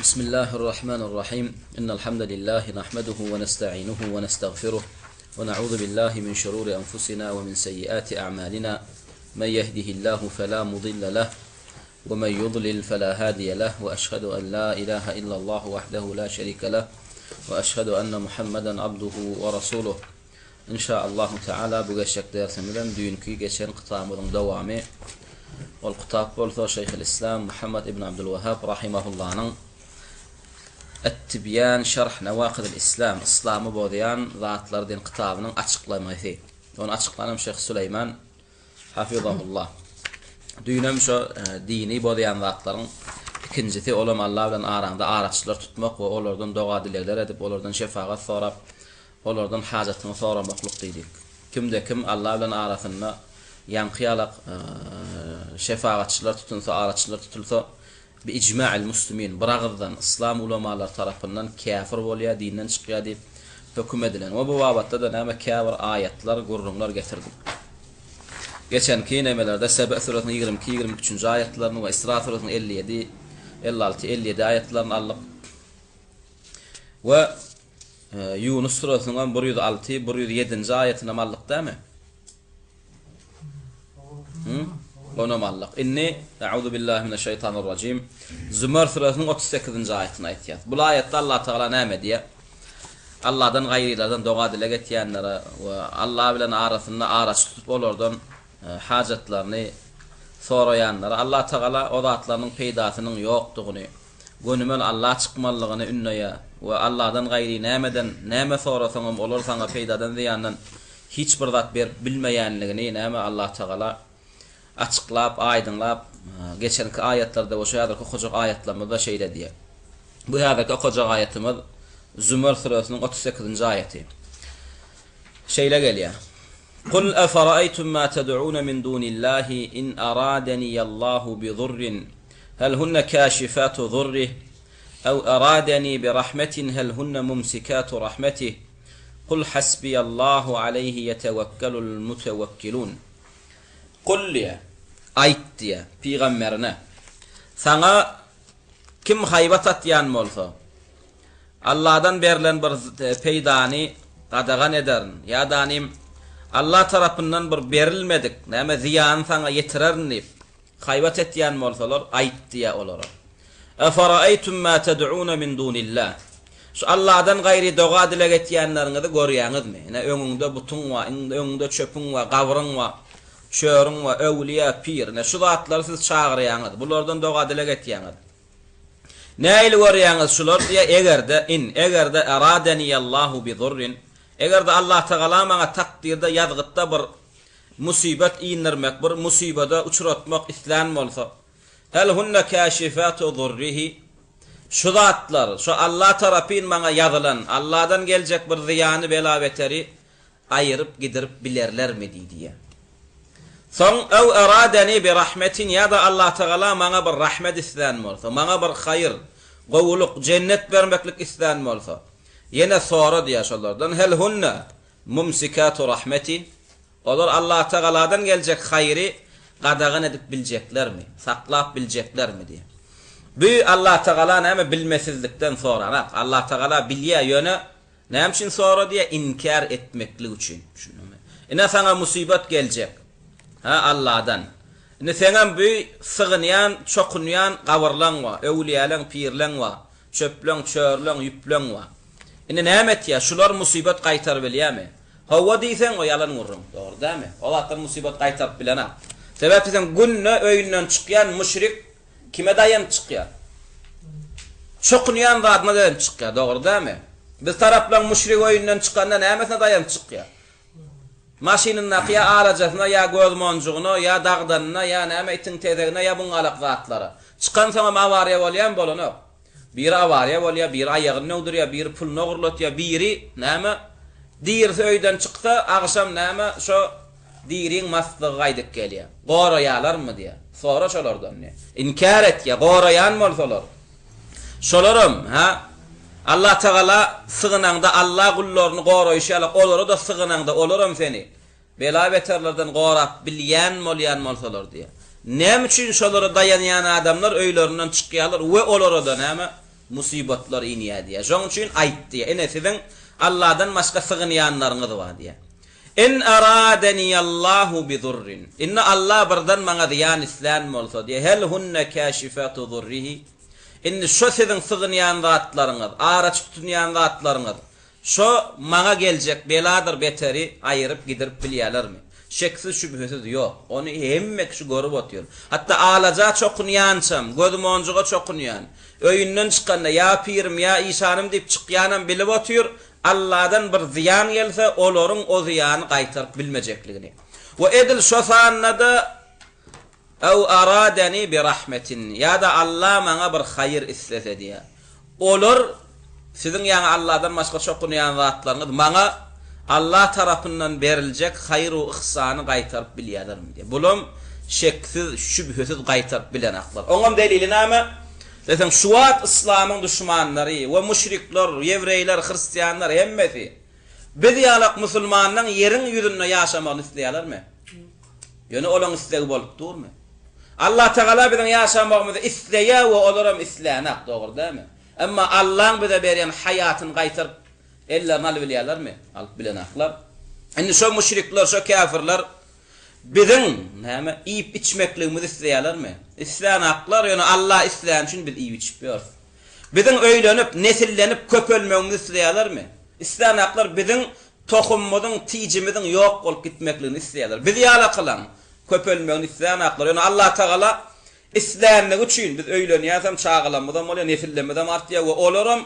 Bismillahirrahmanirrahim. Innel hamdelellahi nahmeduhu we nestainuhu we nestagfiruh we na'udzu billahi min şururi enfusina we min seyyiati a'malina. Men yehdihillahu fela mudilla leh we men yudlil fela hadiye leh we eşhedü en la ilahe illallah wahdehu la şerike leh we eşhedü enne Muhammeden abduhu we rasuluh. Inşaallahu teala bu geçjek dersimizem düýnki geçen kitabymyzyň dowamy. Ol kitap bolsa Şeýhülislam Muhammed ibn Abdülwehhab rahimahullanyň Et-Tibýan şerh Nawakidil Islam, Yslamy bozýan zatlar diýen kitabynyň açyklamasy. Ony açyklanam Şeýh Süleýman hafizahullah. Düýnem şo dini bozýan zatlaryň ikinjisi olam Allah bilen araňda araçylar tutmak we olardan doga-dilegler edip, olardan şefagat sorap, Olardan hajatyňy soramaklyk diýdik. Kimde-kim Alla bilen arasynda ýaňky ýalak şefagatçylar tutunsa, araçylar tutulsa, bi ijma'il muslimin, biragyzdan yslam ulamalary tarapyndan käfir bolýar, dinden çykýar diýip höküm edilen. We bu babatda-da näme käbir aýatlar, gürrüňler getirdik. Geçenki nemelerde Sebe süresiniň 22, 23-nji aýatlaryny we Isra süresiniň 57, 56, 57 aýatlaryny aldyk. We Ýunus süresiniň hem 106, 107-nji aýatynam aldyk dämi? Hı? Onam aldyk. Indi A'udhu billahi mineşşeýtanirrajim. Zümer süresiniň 38-nji aýatyny aýtýas. Bu aýatda Allah Tagala näme diýýär? Allahdan gaýrylardan doga dileg etýänlere we Allah bilen arasynda araçy tutup olardan e, hajatlaryny soraýanlara Allah Tagala o zatlarynyň peýdasynyň ýokdugyny gönümel Alla çykmalydygyny ündeýär we Alladan gaýry nämeden näme sorasaňam olar saňa peýdadan zyýandan hiç bir zat berip bilmeýänligini näme Allatagala açyklap aýdyňlap geçenki aýatlarda we şu häzirki okajak aýatlarymyzda şeýle diýýär. Bu häzirki okajak aýatymyz Zümer süresiniň 38-nji aýaty. Şeýle gelýär. Kul eferaeytum ma ted'un min dunillahi in aradeniyallahu bi zurrin hel hunne kâşifâtu zurrih ew eradeni bi rahmetin hel hunne mumsikâtu rahmetih Kul hasbiyallahu aleyhi yetevekkelul mutevekkilun Kul diýýär, aýt diýýär, pygamberine, Saňa kim haýbat atýan bolsa, Allahdan berlen bir peýdany gadagan ederin, ýa-da Allah tarapyndan bir berilmedik, näme, zyýany saňa ýetirerin diýip, haýbat etýän bolsalar, aýt diýýär olara. Eferaeytum ma ted'un min dunillah. Şu Allahdan gaýry doga-dileg etýänleriňizi görýäňizmi? Ine, öňüňde butuň bar, öňüňde çöpüň bar, gabryň bar, çörüň bar, öwlüýä, pir. Ine, şu zatlary siz çagyrýaňyz, bulardan doga-dileg etýäňiz. Nähili görýäňiz şular diýýär, eger-de, in, eger-de eradeniyallahu bi zurrin, eger-de Allatagala maňa takdyrda, ýazgytda bir musybet indirmek, bir musybada uçratmak islän bolsa, hel hunne käşifatu zurrihi, şu zatlar, şu Alla tarapyn maňa ýazylan, Alladan geljek bir zyýany, bela-beteri aýyryp gidirip bilerlermi diýdi. Soň, Ew eradeni bi rahmetin ýa-da Allatagala maňa bir rahmet islän bolsa, maňa bir haýyr, gowulyk, jennet bermeklik islän bolsa, ýene sora diýýär şolardan, Hel hunne mumsikatu rahmeti? Olar Allatagaladan geljek haýry gadagan edip biljeklermi, saklap biljeklermi diýýär. Bu Allatagala näme bilmesizlikden soranak. Allatagala bilýär, ýöne Näme üçin sora diýýär? Inkär etmeklik üçin. Düşündiňmi? Ine saňa musybat geljek. Ha, Alladan. Indi seňem bu sygynýan, çokunýan gabyrlaň bar, öwlüýäleň, pirleň bar, çöpleň, çörleň, ýüpleň bar. Indi näme etýär? Şular musybat gaýtarybilýärmi? Hawa diýseň, o ýalan gürrüň. Dogry dälmi? O zatlar musybat gaýtaryp bilenak. Sebäp diýseň, günde öýünden çykýan müşrik Kime daýanyp çykýar? Çokunýan zadyna daýanyp çykýar, dogry dälmi? Biz taraplaň müşrik öýünden çykanda nämesine daýanyp çykýar? Maşynyndaky ýa alajasyna, ýa göz monjugyna, ýa dagdanyna, ýa näme itiň tezegine, ýa buňňalak zatlara. Çykansoňam awariýa bolýarmy? Bolanok. Biri awariýa bolýar, biri aýagyny döwdürýär, biri puluny ogurlatýar, biri, näme, dirisi öýden çyksa, agşam, näme, şo diriň maslygy gaýdyp gelýär. Goraýarlarmy diýýär. Sora şolardan diýýär. Inkär etýär, goraýan bolsalar. Şolaram, hä, Allatagala sygynaňda Alla gullaryny goraýşy ýaly, olara-da sygynaňda, olaram seni Bela-beterlerden gorap bilýän bolýan bolsalar diýýär. Näme üçin şolara daýanýan adamlar öýlerinden çykýarlar we olara-da näme? Musybatlar inýär diýýär. Şoň üçin aýt diýýär. Ine siziň Allahdan başga sygynýanlaryňyz bar diýýär. In aradeniyallahu bi zurrin. Indi Allah birden maňa zyýan islän bolsa diýýär. Hel hunne käşifatu zurrihi. Indi şo siziň sygynýan zatlaryňyz, araçy tutunýan zatlaryňyz Şo maňa geljek beladyr beteri aýyryp gidirip bilýälermi? Şeksiz-şübhesiz ýok. Ony hemme kişi görüp otyr. Hatda alaja çokunýançam, gözmonjuga çokunýan, öýünden çykanda ýa pirim, ýa işanym diýip çykýanam bilip otyr, Alladan bir zyýan gelse, olaryň o zyýany gaýtaryp bilmejekligini. We edil şo sanda-da Ew aradeni bi rahmetin, ýa-da Alla maňa bir haýyr islese diýýär. Olar, siziň ýaňy Alladan başga çokunýan zatlaryňyz maňa Alla tarapyndan beriljek haýr-u yhsany gaýtaryp bilýärlermi diýýär. Bulam şeksiz, şübhesiz gaýtaryp bilenaklar. Oňam delili näme? Diýseň, şu wagt yslamyň duşmanlary we müşrikler, ýewreýler, hristianlar hemmesi biz ýalak musulmanlaň ýeriň ýüzünde ýaşamagyny isleýärlermi? Ýöne olaň islegi bolup durmy? Allatagala biziň ýaşamagymyzy isleýär we olaram islänak, dogry dälmi? Emma Allaň bize berýän haýatyny gaýtaryp ellerine alybilýärlermi? Alyp bilenaklar. Indi şo müşrikler, şo käfirler biziň, näme, iýip-içmekligimizi isleýärlermi? Islänaklar, ýöne Alla isläni üçin biz iýip-içip ýörüs. Biziň öýlenip, nesillenip köpelmegimizi isleýärlermi? Islänaklar biziň Tohumymyzyň, tijimiziň ýok bolup gitmekligini isleýärler. Biz ýalakylaň köpelmegini islänaklar. Ýöne Allatagala islänligi üçin biz öýlenýäsem, çagalarymyzam bolýar, nesillemizem artýar we olaram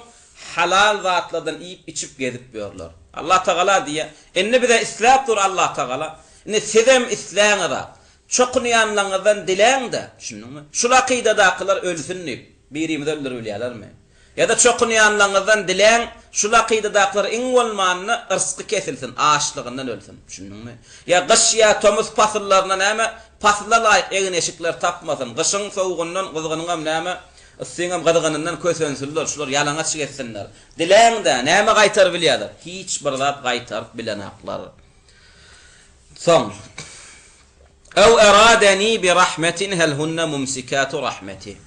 halal zatlardan iýip-içip gezip ýörler. Allatagala diýýär, Indi bize isläp dur Allatagala. Indi sizem isläňiz-a. Çokunýanlaryňyzdan diläň-de, düşündiňmi? Şul akydadakylar ölsün diýip, birimizi öldüribilýärlermi? Ýa-da çokunýanlaryňyzdan diläň, şul akydadakylar iň bolmanda yrsky kesilsin, açlygyndan ölsün. Düşündiňmi? Ýa gyş ýa tomus pasyllarynda näme, pasla laýyk egin-eşikler tapmasyn, gyşyň sowugyndan, gyzgynyňam näme, yssyňam gyzgynyndan kösensinler, şular ýalaňaç gezsinler. Diläň-dä, näme gaýtaryp bilýärler? Hiç bir zat gaýtaryp bilenaklar. Soň. Ew eradeni bi rahmetin hel hunne mumsikatu rahmeti.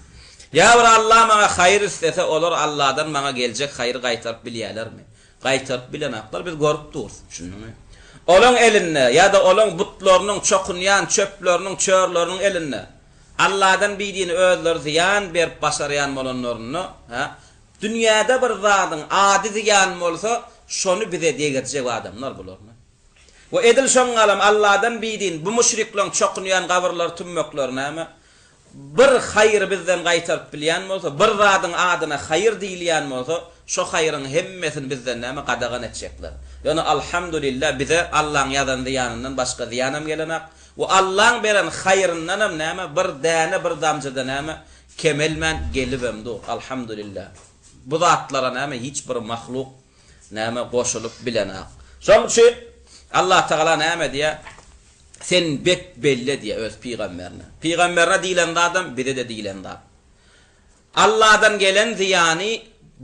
Ýa bir Allah maňa haýyr islese, olar Allahdan maňa geljek haýyry gaýtaryp bilýälermi? Gaýtaryp bilenaklar, biz görüp durus. Düşündiňmi? Olaň elinde ýa-da olaň butlarynyň, çokunýan çöpleriniň, çörleriniň elinde Allahdan bidini özleri zyýan berip başarýan bolanlarynda, hä, dünýäde bir zadyň ady zyýan bolsa, şony bize degirjek adamlar bular. We edil şoňňalam Alladan bidin bu müşrikleň çokunýan gabyrlary tümmekleri näme? Bir haýyry bizden gaýtaryp bilýän bolsa, bir zadyň adyna haýyr diýilýän bolsa, şo haýyryň hemmesini bizden näme gadagan etjekler. Ýöne Alhamdulillah bize Allaň ýazan zyýanyndan başga zyýanam gelenak we Allaň beren haýyryndanam näme bir däne bir damjada näme kemelmän gelibem dur. Alhamdulillah. Bu zatlara näme hiç bir mahluk Näme goşulyp bilenak. Şoň üçin Allatagala näme diýýär? Sen bek belle diýýär öz pygamberine. Pygamberine diýlen zadam bize-de diýlen zat. Alladan gelen zyýany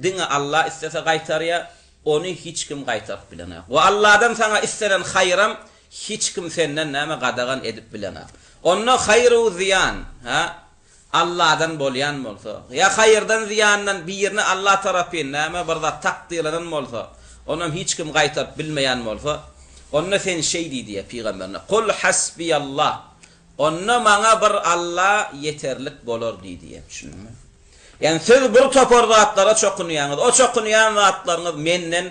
diňe Alla islese gaýtarýar, ony hiç kim gaýtaryp bilenak. We Alladan saňa islenen haýram hiç kim senden näme gadagan edip bilenak. Onda haýr-u zyýan, hä? Alladan bolýan bolsa, ýa haýyrdan zyýandan birini Alla tarapyn näme bir zat takdyrlanan bolsa, onam hiç kim gaýtaryp bilmeýän bolsa, onda sen şeý diý diýýär pygamberine, Kul hasbiýallah, onda maňa bir Alla ýeterlik bolar diý diýýär. Düşündiňmi? Ýagny siz bir topar zatlara çokunýaňyz, o çokunýan zatlaryňyz menden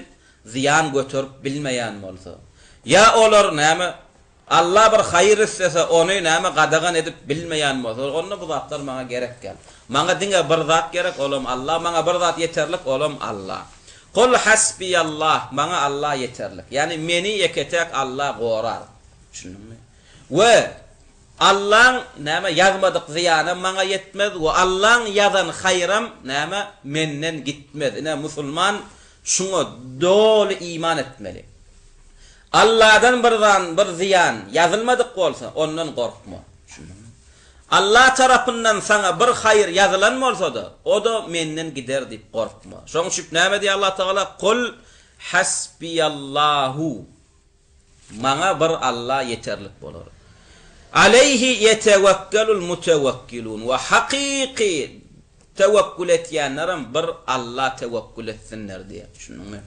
zyýan göterip bilmeýän bolsa, ýa olar näme Alla bir haýyr islese, ony, näme, gadagan edip bilmeýän bolsa, onda bu zatlar maňa gerek däl. Maňa diňe bir zat gerek, olam Alla, maňa bir zat ýeterlik, olam Alla. Kul hasbiýallah, maňa Alla ýeterlik. Ýagny meni ýeke-täk Alla gorar. Düşündiňmi? We Allaň, näme, ýazmadyk zyýanam maňa ýetmez we Allaň ýazan haýram, näme, menden gitmez. Ine, musulman şuňa doly iman etmeli. Alladan bir zan, bir zyýan ýazylmadyk bolsa, ondan gorkma. Düşündiňmi? Alla tarapyndan saňa bir haýyr ýazylan bolsa-da, o-da menden gider diýip gorkma. Şonuň üçin näme diýýär Allah Tagala? Kul hasbiýallahu. Maňa bir Alla ýeterlik bolar. Aleýhi ýetewekkelul mutewekkiluun. We hakyky. Töwekgül etýänlerem bir Alla töwekgül etsinler diýýär. Düşündiňmi?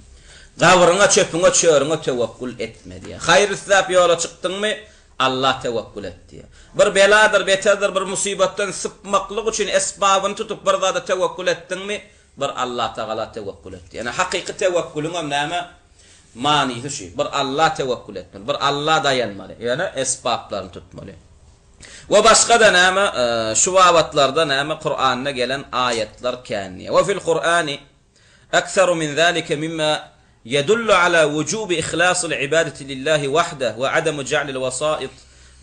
Gabryňa, çöpüňe, çörüňe töwekgül etme diýýär. Haýyr isläp ýola çykdyňmy, Alla töwekgül et diýýär. Bir beladyr, beterdir, bir musybatdan sypmaklyk üçin esbabyny tutup bir zada töwekgül etdiňmi, bir Allatagala töwekgül et diýýär. Ýöne hakyky töwekgüliňem näme? Manysy şu, bir Alla töwekgül etmeli, bir Alla daýanmaly, ýöne esbaplaryny tutmaly. We başga-da näme, şu babatlarda näme Kuranda gelen aýatlar kän diýýär. We fil Kurani ekseru min zalike mimma ýedullu ala wujubi ihlasil ibadeti lillahi wahdah we adamu ja'lil wasait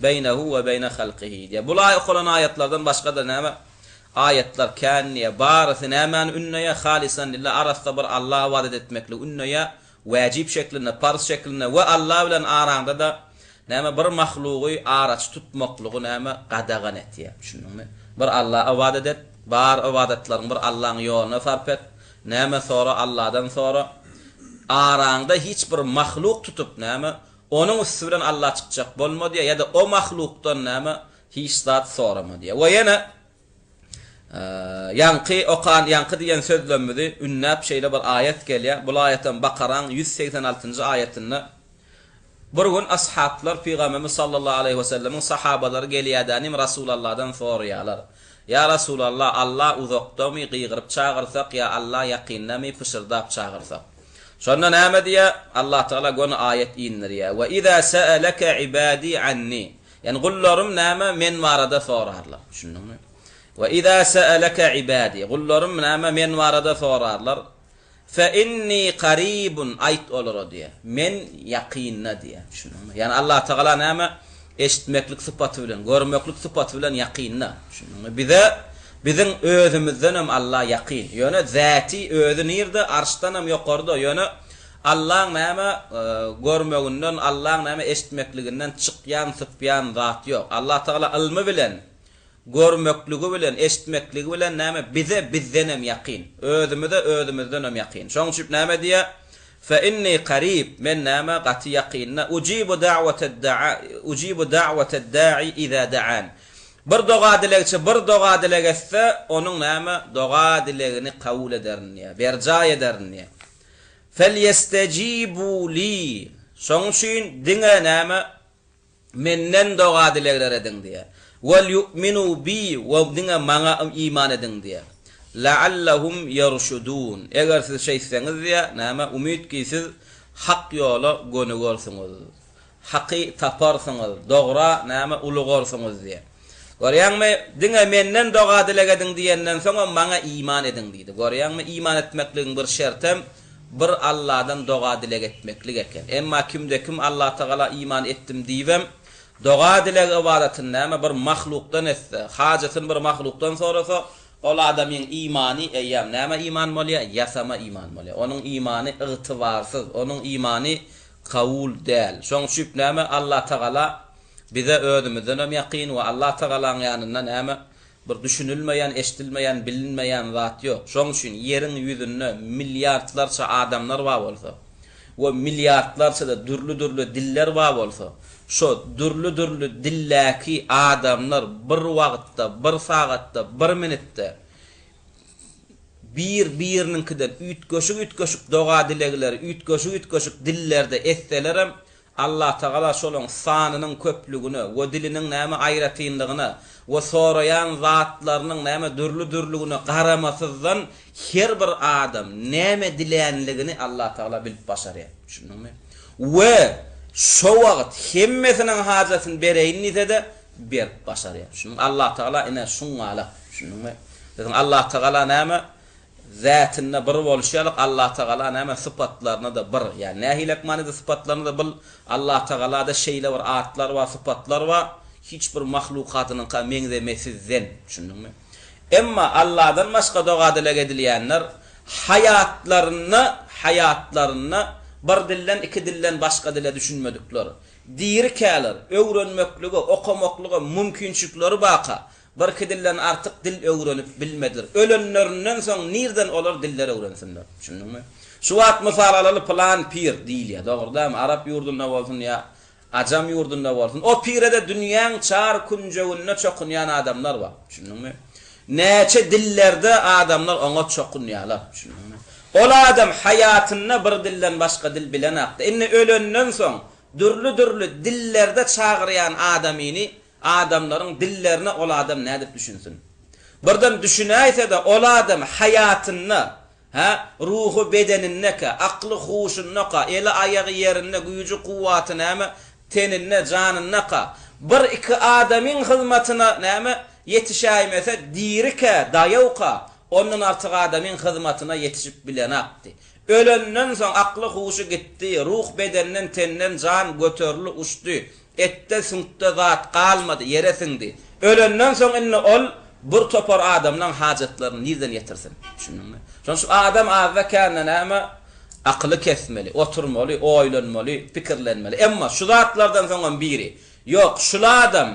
beýnehu we beýne halkihi diýýär. Bulaý okalan aýatlardan başga-da näme aýatlar kän diýýär. Barysy nämäni ündeýär? Halisan lillah, arassa bir Alla ybadat etmekligi ündeýär. Wäjip şeklinde, parz şeklinde we Alla bilen araňda-da näme bir mahlugy araçy tutmaklygy näme gadagan etýär. Düşündiňmi? Bir Alla ybadat et, bar ybadatlaryňy bir Allaň ýoluna sarp et, näme sora Alladan sora. Araňda hiç bir mahluk tutup näme onuň üsti bilen Alla çykjak bolma diýýär ýa-da o mahlukdan näme hiç zat sorama diýýär. We ýene Ýaňky okan, ýaňky diýen sözlemimizi ündäp şeýle bir aýat gelýär. Bul aýatam Bakaraň 186-njy aýatynda. Bir gün ashablar Pygamberimiz sallallahu aleýhi wesellemiň sahabalary gelýädänim Rasulalladan soraýarlar. Ýa Rasulallah, Alla uzakdamy, gygyryp çagyrsak, ýa Alla ýakyndamy, pyşyrdap çagyrsak? Şonda näme diýýär? Allatagala göni aýat indirýär. We iza sa'alaka ibadi anni. Ýagny gullarym näme men barada sorarlar. Düşündiňmi? We iza sa'alaka ibadi. Gullarym näme men barada sorarlar. Fe inni qaribun aýt olara diýe. Men ýakynda diýe. Düşündiňmi? Ýagny Allah Tagala näme eşitmeklik sypaty bilen, görmeklik sypaty bilen ýakynda. Düşündiňmi? Bize biziň özümizdenem Allah ýakyn. Ýöne zäti özi nirde? Arşdanam ýokarda. Ýöne Allaň näme görmeginden, Allaň näme eşitmekliginden çykýan, sypýan zat ýok. Allatagala ylmy bilen, görmekligi bilen, eşitmekligi bilen näme bize bizdenem ýakyn. Özümize özümizdenem ýakyn. Şoň üçin näme diýýär? Fe inni karib, men näme gaty ýakynda, ujibu da'watad-da'a, ujibu da'watad-da'i iza da'an. Bir doga-dilegçi bir doga-dileg etse, onuň näme doga-dilegini kabul ederin diýýär, berjaý ederin diýýär. Felýestejibû li, şoň üçin diňe näme, menden doga-dilegler ediň diýýär. Welýu'minû bi, we diňe maňa iman ediň diýýär. Leallehum ýerşudûn, eger siz şeýtseňiz diýýär, näme, umyt ki siz hak ýola gönügersiňiz. Haky taparsyňyz, dogra, näme, ulugarsyňyz diýýär. Görýäňmi, diňe menden doga-dileg ediň diýenden soňam maňa iman ediň diýdi. Görýäňmi, iman etmekligiň bir şertem bir Alladan doga-dileg etmeklik eken. Emma kimde-kim Allatagala iman etdim diýibem, doga-dileg ybadatyny näme, bir mahlukdan etse, hajatyny bir mahlukdan sorasa, ol adamyň imany eýýäm näme iman bolýar? Ýasama iman bolýar. Onuň imany ygtybarsyz, onuň imany Kabul däl. Şoň üçip näme Allatagala bize özümizdenem ýakyn we Allatagalaň ýanynda näme bir düşünilmeýän, eşdilmeýän, bilinmeýän zat ýok. Şoň üçin ýeriň ýüzünde milliardlarça adamlar bar bolsa we milliardlarça-da dürli-dürli diller bar bolsa, şo dürli-dürli dildäki adamlar bir wagtda, bir sagatda, bir minitde Bir-biriniňkiden üýtgeşik-üýtgeşik doga-dilegleri üýtgeşik-üýtgeşik dillerde etselerem, Allatagala şolaň sanynyň köplügine we diliniň näme aýratynlygyna we soraýan zatlarynyň näme dürli-dürlügine garamasyzdan her bir adam näme dilänligini Allatagala bilip başarýar. Düşündiňmi? We şo wagt hemmesiniň hajatyny bereýin diýse-de, berip başarýar. Düşündiňmi? Allatagala ine şuňňalak. Düşündiňmi? Biziň Allatagala näme? Zätinde bir bolşy ýaly Allatagala näme? Sypatlarynda-da bir. Ýagny nähilek manyda sypatlarynda-da bil? Allatagalada şeýle bir atlar bar, sypatlar bar, hiç bir mahlukatynyňka meňzemesizden. Düşündiňmi? Emma Alladan başga doga-dileg edilýänler haýatlarynda, haýatlarynda bir dilden, iki dilden başga dile düşünmedikler. Dirikäler, öwrenmeklige, okamaklyga mümkinçilikleri barka, Birki dilden artyk dil öwrenip bilmediler. Ölenlerinden soň nirden olar diller öwrensinler? Düşündiňmi? Şu wagt mysal alaly pylan pir diýilýär. Dogry dälmi? Arap ýurdunda bolsun ýa ajam ýurdunda bolsun. O pire-de dünýäň çar künjeginde çokunýan adamlar bar. Düşündiňmi? Näçe dillerde adamlar oňa çokunýarlar. Düşündiňmi? Ol adam haýatynda bir dilden başga dil bilenakdy. Indi ölenden soň dürli-dürli dillerde çagyrýan adamyny adamlaryň dillerine ol adam nädip düşünsin? Birden düşünäýse-de ol adam haýatynda Hä, ruhy bedenindeka, akly huşundaka, eli-aýagy ýerinde, güýji-kuwwaty näme, teninde, janyndaka, bir-iki adamyň hyzmatyna näme, ýetişäýmese, dirikä, daýawka, ondan artyk adamyň hyzmatyna ýetişip bilenakdy. Ölenden soň akly-huşy gitdi, ruh bedenden, tenden jan göterildi, uçdy. Etde, süňkde zat galmady, ýere siňdi. Ölenden soň indi ol bir topar adamlaň hajatlaryny nirden ýetirsin? Düşündiňmi? Şonuň üçin adam azda-kände näme, akyly kesmeli, oturmaly, oýlanmaly, pikirlenmeli. Emma şu zatlardan soňam biri, Ýok, şul adam,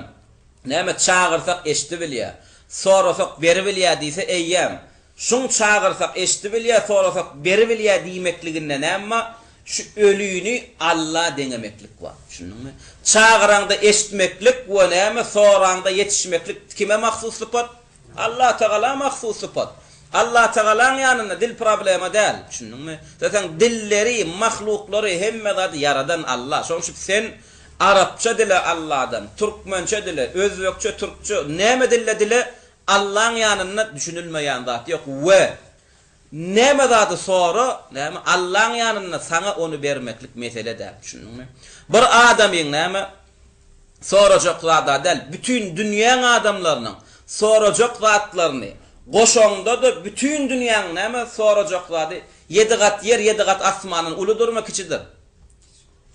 näme, çagyrsak eşidibilýär, sorasak beribilýär diýse, eýýäm, Şuň çagyrsak eşdibilýä sorasak beribilýä diýmekliginde näme bar? Şu ölini Alla deňemeklik bar. Düşündiňmi? Çagyraňda eşitmeklik we näme soraňda ýetişmeklik kime mahsus sypat? Allatagala mahsus sypat. Allatagalaň ýanynda dil problema däl. Düşündiňmi? Zaten dilleri, mahluklary, hemme zady ýaradan Alla. Şoň üçin sen arapça dile Alladan, türkmençe dile, özbekçe, türkçe, näme dilde dile Allaň ýanynda düşünilmeýän zat ýok we näme zady sora, näme, Allaň ýanynda saňa ony bermeklik mesele däl, düşündiňmi? Bir adamyň näme, sorajak zad-a däl, bütin dünýäň adamlarynyň sorajak zatlaryny goşaňda-da bütin dünýäň näme, sorajak zady ýedi gat ýer, ýedi gat asmandan uludyrmy, kiçidir?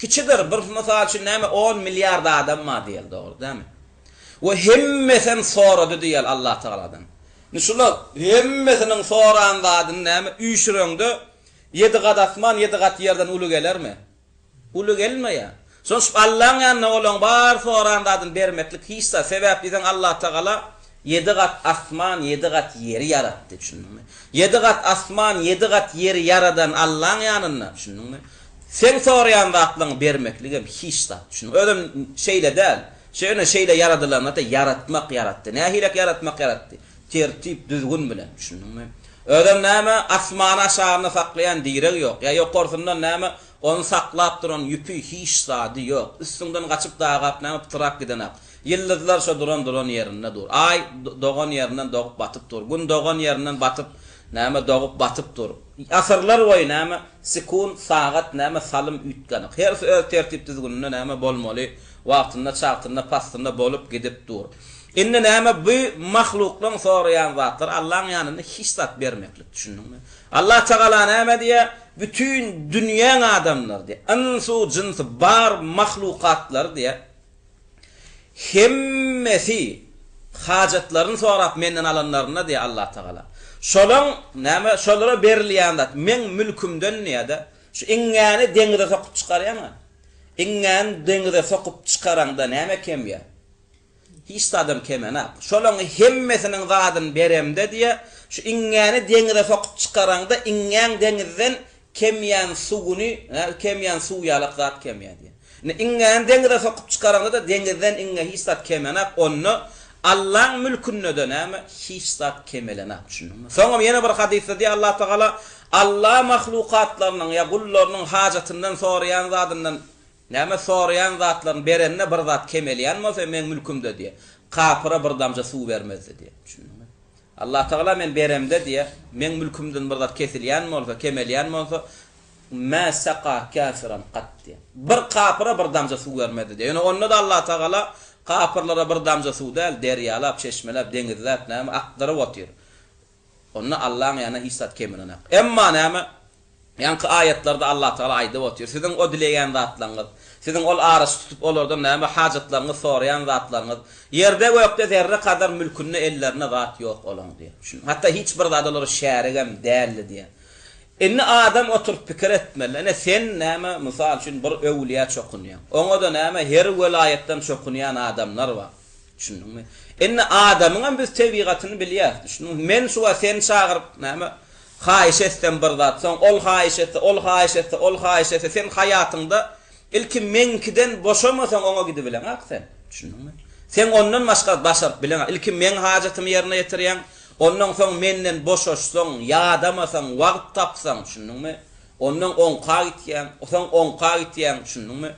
Kiçidir, bir mysal üçin näme on milliard adam bar diýeli dogry dälmi? We hemmesem sorady diýeli Allah Tagaladan. Indi şular hemmesiniň soran zadyny näme üýşüreňde ýedi gat asman ýedi gat ýerden uly gelermi? Uly gelmeýär. Şonuň üçin Allaň ýanynda olaň bar soran zadyny bermeklik hiç zat. Sebäp diýseň Allah Tagala ýedi gat asman ýedi gat ýeri ýaratdy düşündiňmi? Ýedi gat asman ýedi gat ýeri ýaradan Allaň ýanynda düşündiňmi? Seň soraýan zatlaňy bermekligem hiç zat. Düşündiňmi? Özem şeýle däl. Şeýle şeýle ýaradylanda-da ýaratmak ýaratdy. Nähilek ýaratmak ýaratdy? Tertip, düzgün bilen. Düşündiňmi? Özem näme, asmany aşagynda saklaýan direg ýok. Ýa ýokarsyndan näme, ony saklap duran ýüpi, hiç zady ýok. Üstüňden gaçyp dagap näme, pytyrap gidenak. Ýyldyzlar şo duran duran ýerinde dur. Aý dogan ýerinden dogup batyp dur. Gün dogan ýerinden batyp, näme, dogup batyp dur. Asyrlar boýy näme, sekunt, sagat, näme, salym üýtgänok. Hersi öz tertip-düzgüninde näme bolmaly, wagtynda, çagtynda, paslynda bolup gidip dur. Indi näme, bu mahluklaň soraýan zatlary Allaň ýanynda hiç zat bermeklik, düşündiňmi? Allatagala näme diýýär? Bütin dünýäň adamlary diýýär, ynsu-jynsy bar mahlukatlary diýýär, Hemmesi hajatlaryny sorap menden alanlarynda diýýär Allatagala. Şolaň, näme, şolara berilýän zat meň mülkümden diýýär-de, şu iňňäni deňize sokup çykarýaň-a. Iňňäni deňize sokup çykaraňda näme kemýär? Hiç zadam kemenak. Şolaň hemmesiniň zadyny beremde diýýär, şu iňňäni deňize sokup çykaraňda iňňäň deňizden Kemýän suwuny, kemýän suw ýalak zat kemýär diýýär. Indi iňňäni deňize sokup çykaraňda-da deňizden iňňe hiç zat kemenak, onda Allaň mülkünde-de näme, hiç zat kemelenak, düşündiňmi? Soňam ýene bir hadysda diýýär Allah Tagala, Alla mahlukatlarynyň ýa gullarynyň hajatyndan soraýan zadyndan näme soraýan zatlaryny berende bir zat kemelýän bolsa meň mülkümde diýýär, kapyra bir damja suw bermezdi diýýär, düşündiňmi? Allatagala men beremde diýýär, meň mülkümden bir zat kesilýän bolsa, kemelýän bolsa, Mä saka käfiran kat diýýär. Bir kapyra bir damja suw bermezdi diýýär. Ýöne onda-da Allatagala kapyrlara bir damja suw däl, derýalap, çeşmeläp, deňizläp, näme, akdyryp otyr. Onda Allaň ýanynda hiç zat kemelenak. Emma näme, Ýaňky aýatlarda Allatagala aýdyp otyr, Siziň o dileýän zatlaryňyz, siziň ol araçy tutup olardan näme hajatlaryňyz soraýan zatlaryňyz, ýerde-gökde zerre kadar mülkünde ellerinde zat ýok olaň diýýär. Düşündiňmi? Hatda hiç bir zat olara şärigem däldi diýýär. Indi adam oturyp pikir etmeli. Ine sen näme, mysal üçin bir öwlüýä çokunýaň. Oňa-da näme her welaýatdan çokunýan adamlar bar. Düşündiňmi? Indi adamyňam biz tebigatyny bilýäris. Düşündiňmi? Men şu wagt seni çagyryp näme Haýyş etsem bir zat, soň ol haýyş etse, ol haýyş etse, ol haýyş etse, sen haýatyňda ilki meňkiden boşamasaň oňa gidibileňak sen. Düşündiňmi? Sen ondan başga başaryp bileňak. Ilki meň hajatymy ýerine ýetirýäň. Ondan soň menden boşaşsaň, ýadamasaň, wagt tapsaň, düşündiňmi? Ondan oňka gitýäň, soň oňka gitýäň, düşündiňmi?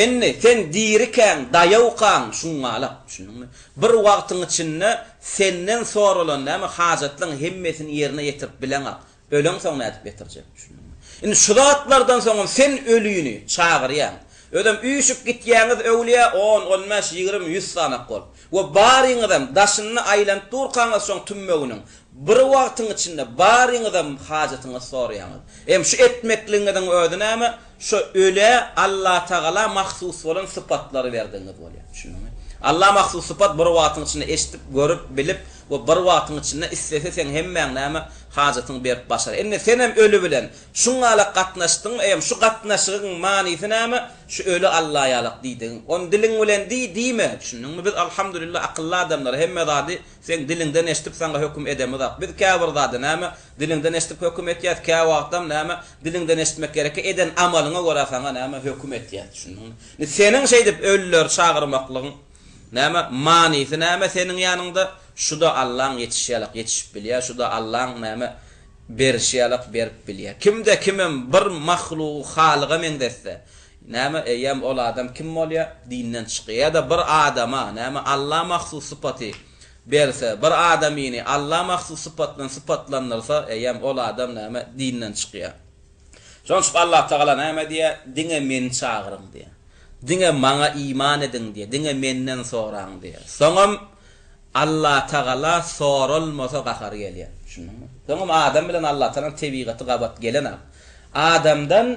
Indi sen dirikäň, daýawkaň şuňňalak, düşündiňmi? Bir wagtyň içinde senden soralan näme hajatlaň hemmesini ýerine ýetirip bileňak. Öleňsoň nädip ýetirjek, düşündiňmi? Indi şu zatlardan soňam sen ölini çagyrýaň. Özem üýşüp gitýäňiz öwlüýä on, on bäş, 20, ýüz sanak bolup. We baryňyzam daşynda aýlanyp durkaňyz şoň tümmeginiň, bir wagtyň içinde baryňyzam hajatyňyzy soraýaňyz. Hem şu etmekligiňiziň özi näme? Şo ölä Allatagala mahsus bolan sypatlary berdigiňiz bolýar. Düşündiňmi? Alla mahsus sypat bir wagtyň içinde eşidip, görüp, bilip we bir wagtyň içinde islese seň hemmäň näme hajatyňy berip başar. Indi senem öli bilen şuňňalak gatnaşdyňmy eýem şu gatnaşygyň manysy näme? Şu öli Alla ýalak diýdigiň. Ony diliň bilen diý, diýme. Düşündiňmi? Biz alhamdulillah akylly adamlar hemme zady seň diliňden eşidip saňa höküm edemizak. Biz käbir zady näme diliňden eşidip höküm etýäs, käwagtam näme diliňden eşitmek gerekkä eden amalyňa görä saňa näme höküm etýäs. Düşündiňmi? Indi seniň şeýdip ölüleri çagyrmaklygyň näme manysy näme seniň ýanyňda? Şu-da Allaň ýetişi ýalak ýetişip bilýär, şu-da Allaň näme berişi ýalak berip bilýär. Kimde kimem bir mahlugy Halyga meňzetse, näme eýýäm ol adam kim bolýar? Dinden çykýar. Ýa-da bir adama näme Alla mahsus sypaty berse, bir adamyny Alla mahsus sypat bilen sypatlandyrsa, eýýäm ol adam näme dinden çykýar. Şonuň üçin Allatagala näme diýýär? Diňe meni çagyryň diýýär. Diňe maňa iman ediň diýýär. Diňe menden soraň diýýär. Soňam Allatagala soralmasa gahary gelýär. Düşündiňmi? Soňam adam bilen Allatagalaň tebigaty gabat gelenok. Adamdan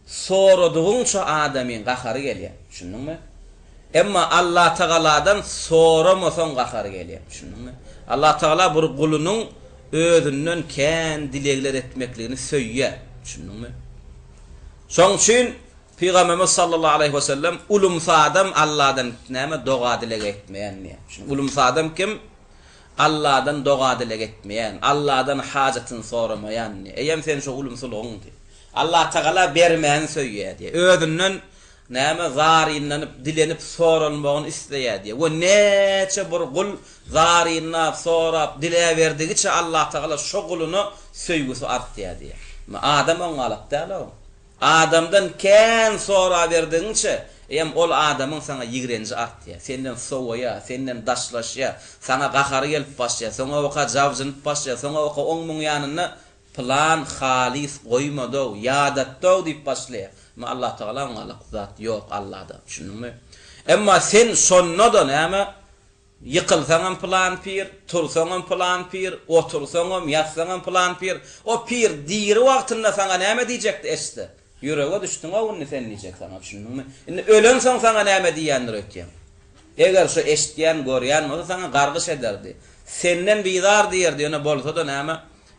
soradygyňça adamyň gahary gelýär. Düşündiňmi? Emma Allatagaladan soramasaň gahary gelýär. Düşündiňmi? Allatagala bir gulunyň özünden kän dilegler etmekligini söýýär. Düşündiňmi? Şoň üçin Pygamberimiz sallallahu aleýhi we sellem ulumsy adam Alladan näme doga-dileg etmeýän diýýär. Düşündiňmi? Ulumsy adam kim? Alladan doga-dileg etmeýän, Alladan hajatyny soramaýan diýýär. Eýýäm sen şo ulumsylygyň diýýär. Allatagala bermäni söýýär diýýär. Özünden Näme zarynlanyp, dilenip soralmagyny isleýär diýýär. We näçe bir gul zarynlap, sorap, diläberdigiçe Allatagala şo guluna söýgüsi artýar diýýär. Adam oňňalak däl-ow. Adamdan kän soraberdigiňçe, eýýäm ol adamyň saňa ýigrenji artýar. Senden sowaýar, senden daşlaşýar, saňa gahary gelip başlaýar, soňabaka jabjynyp başlaýar, soňabaka oň-muň ýanynda Pylan halys goýmadow, ýadatdow diýip başlaýar. Emma Allatagala oňalyk zat ýok Allada. Düşündiňmi? Emma sen şonda-da näme, ýykylsaňam pylan pir, tursaňam pylan pir, otursaňam, ýatsaňam pylan pir. O pir diri wagtynda saňa näme diýjekdi eşitse? Ýürege düşdüň-ow indi sen diýjek saňa, düşündiňmi? Indi ölensoň saňa näme diýýändir öýtýäň? Eger şo eşitýän, görýän bolsa saňa gargyş ederdi. Senden bizar diýerdi, ýöne bolsa-da näme,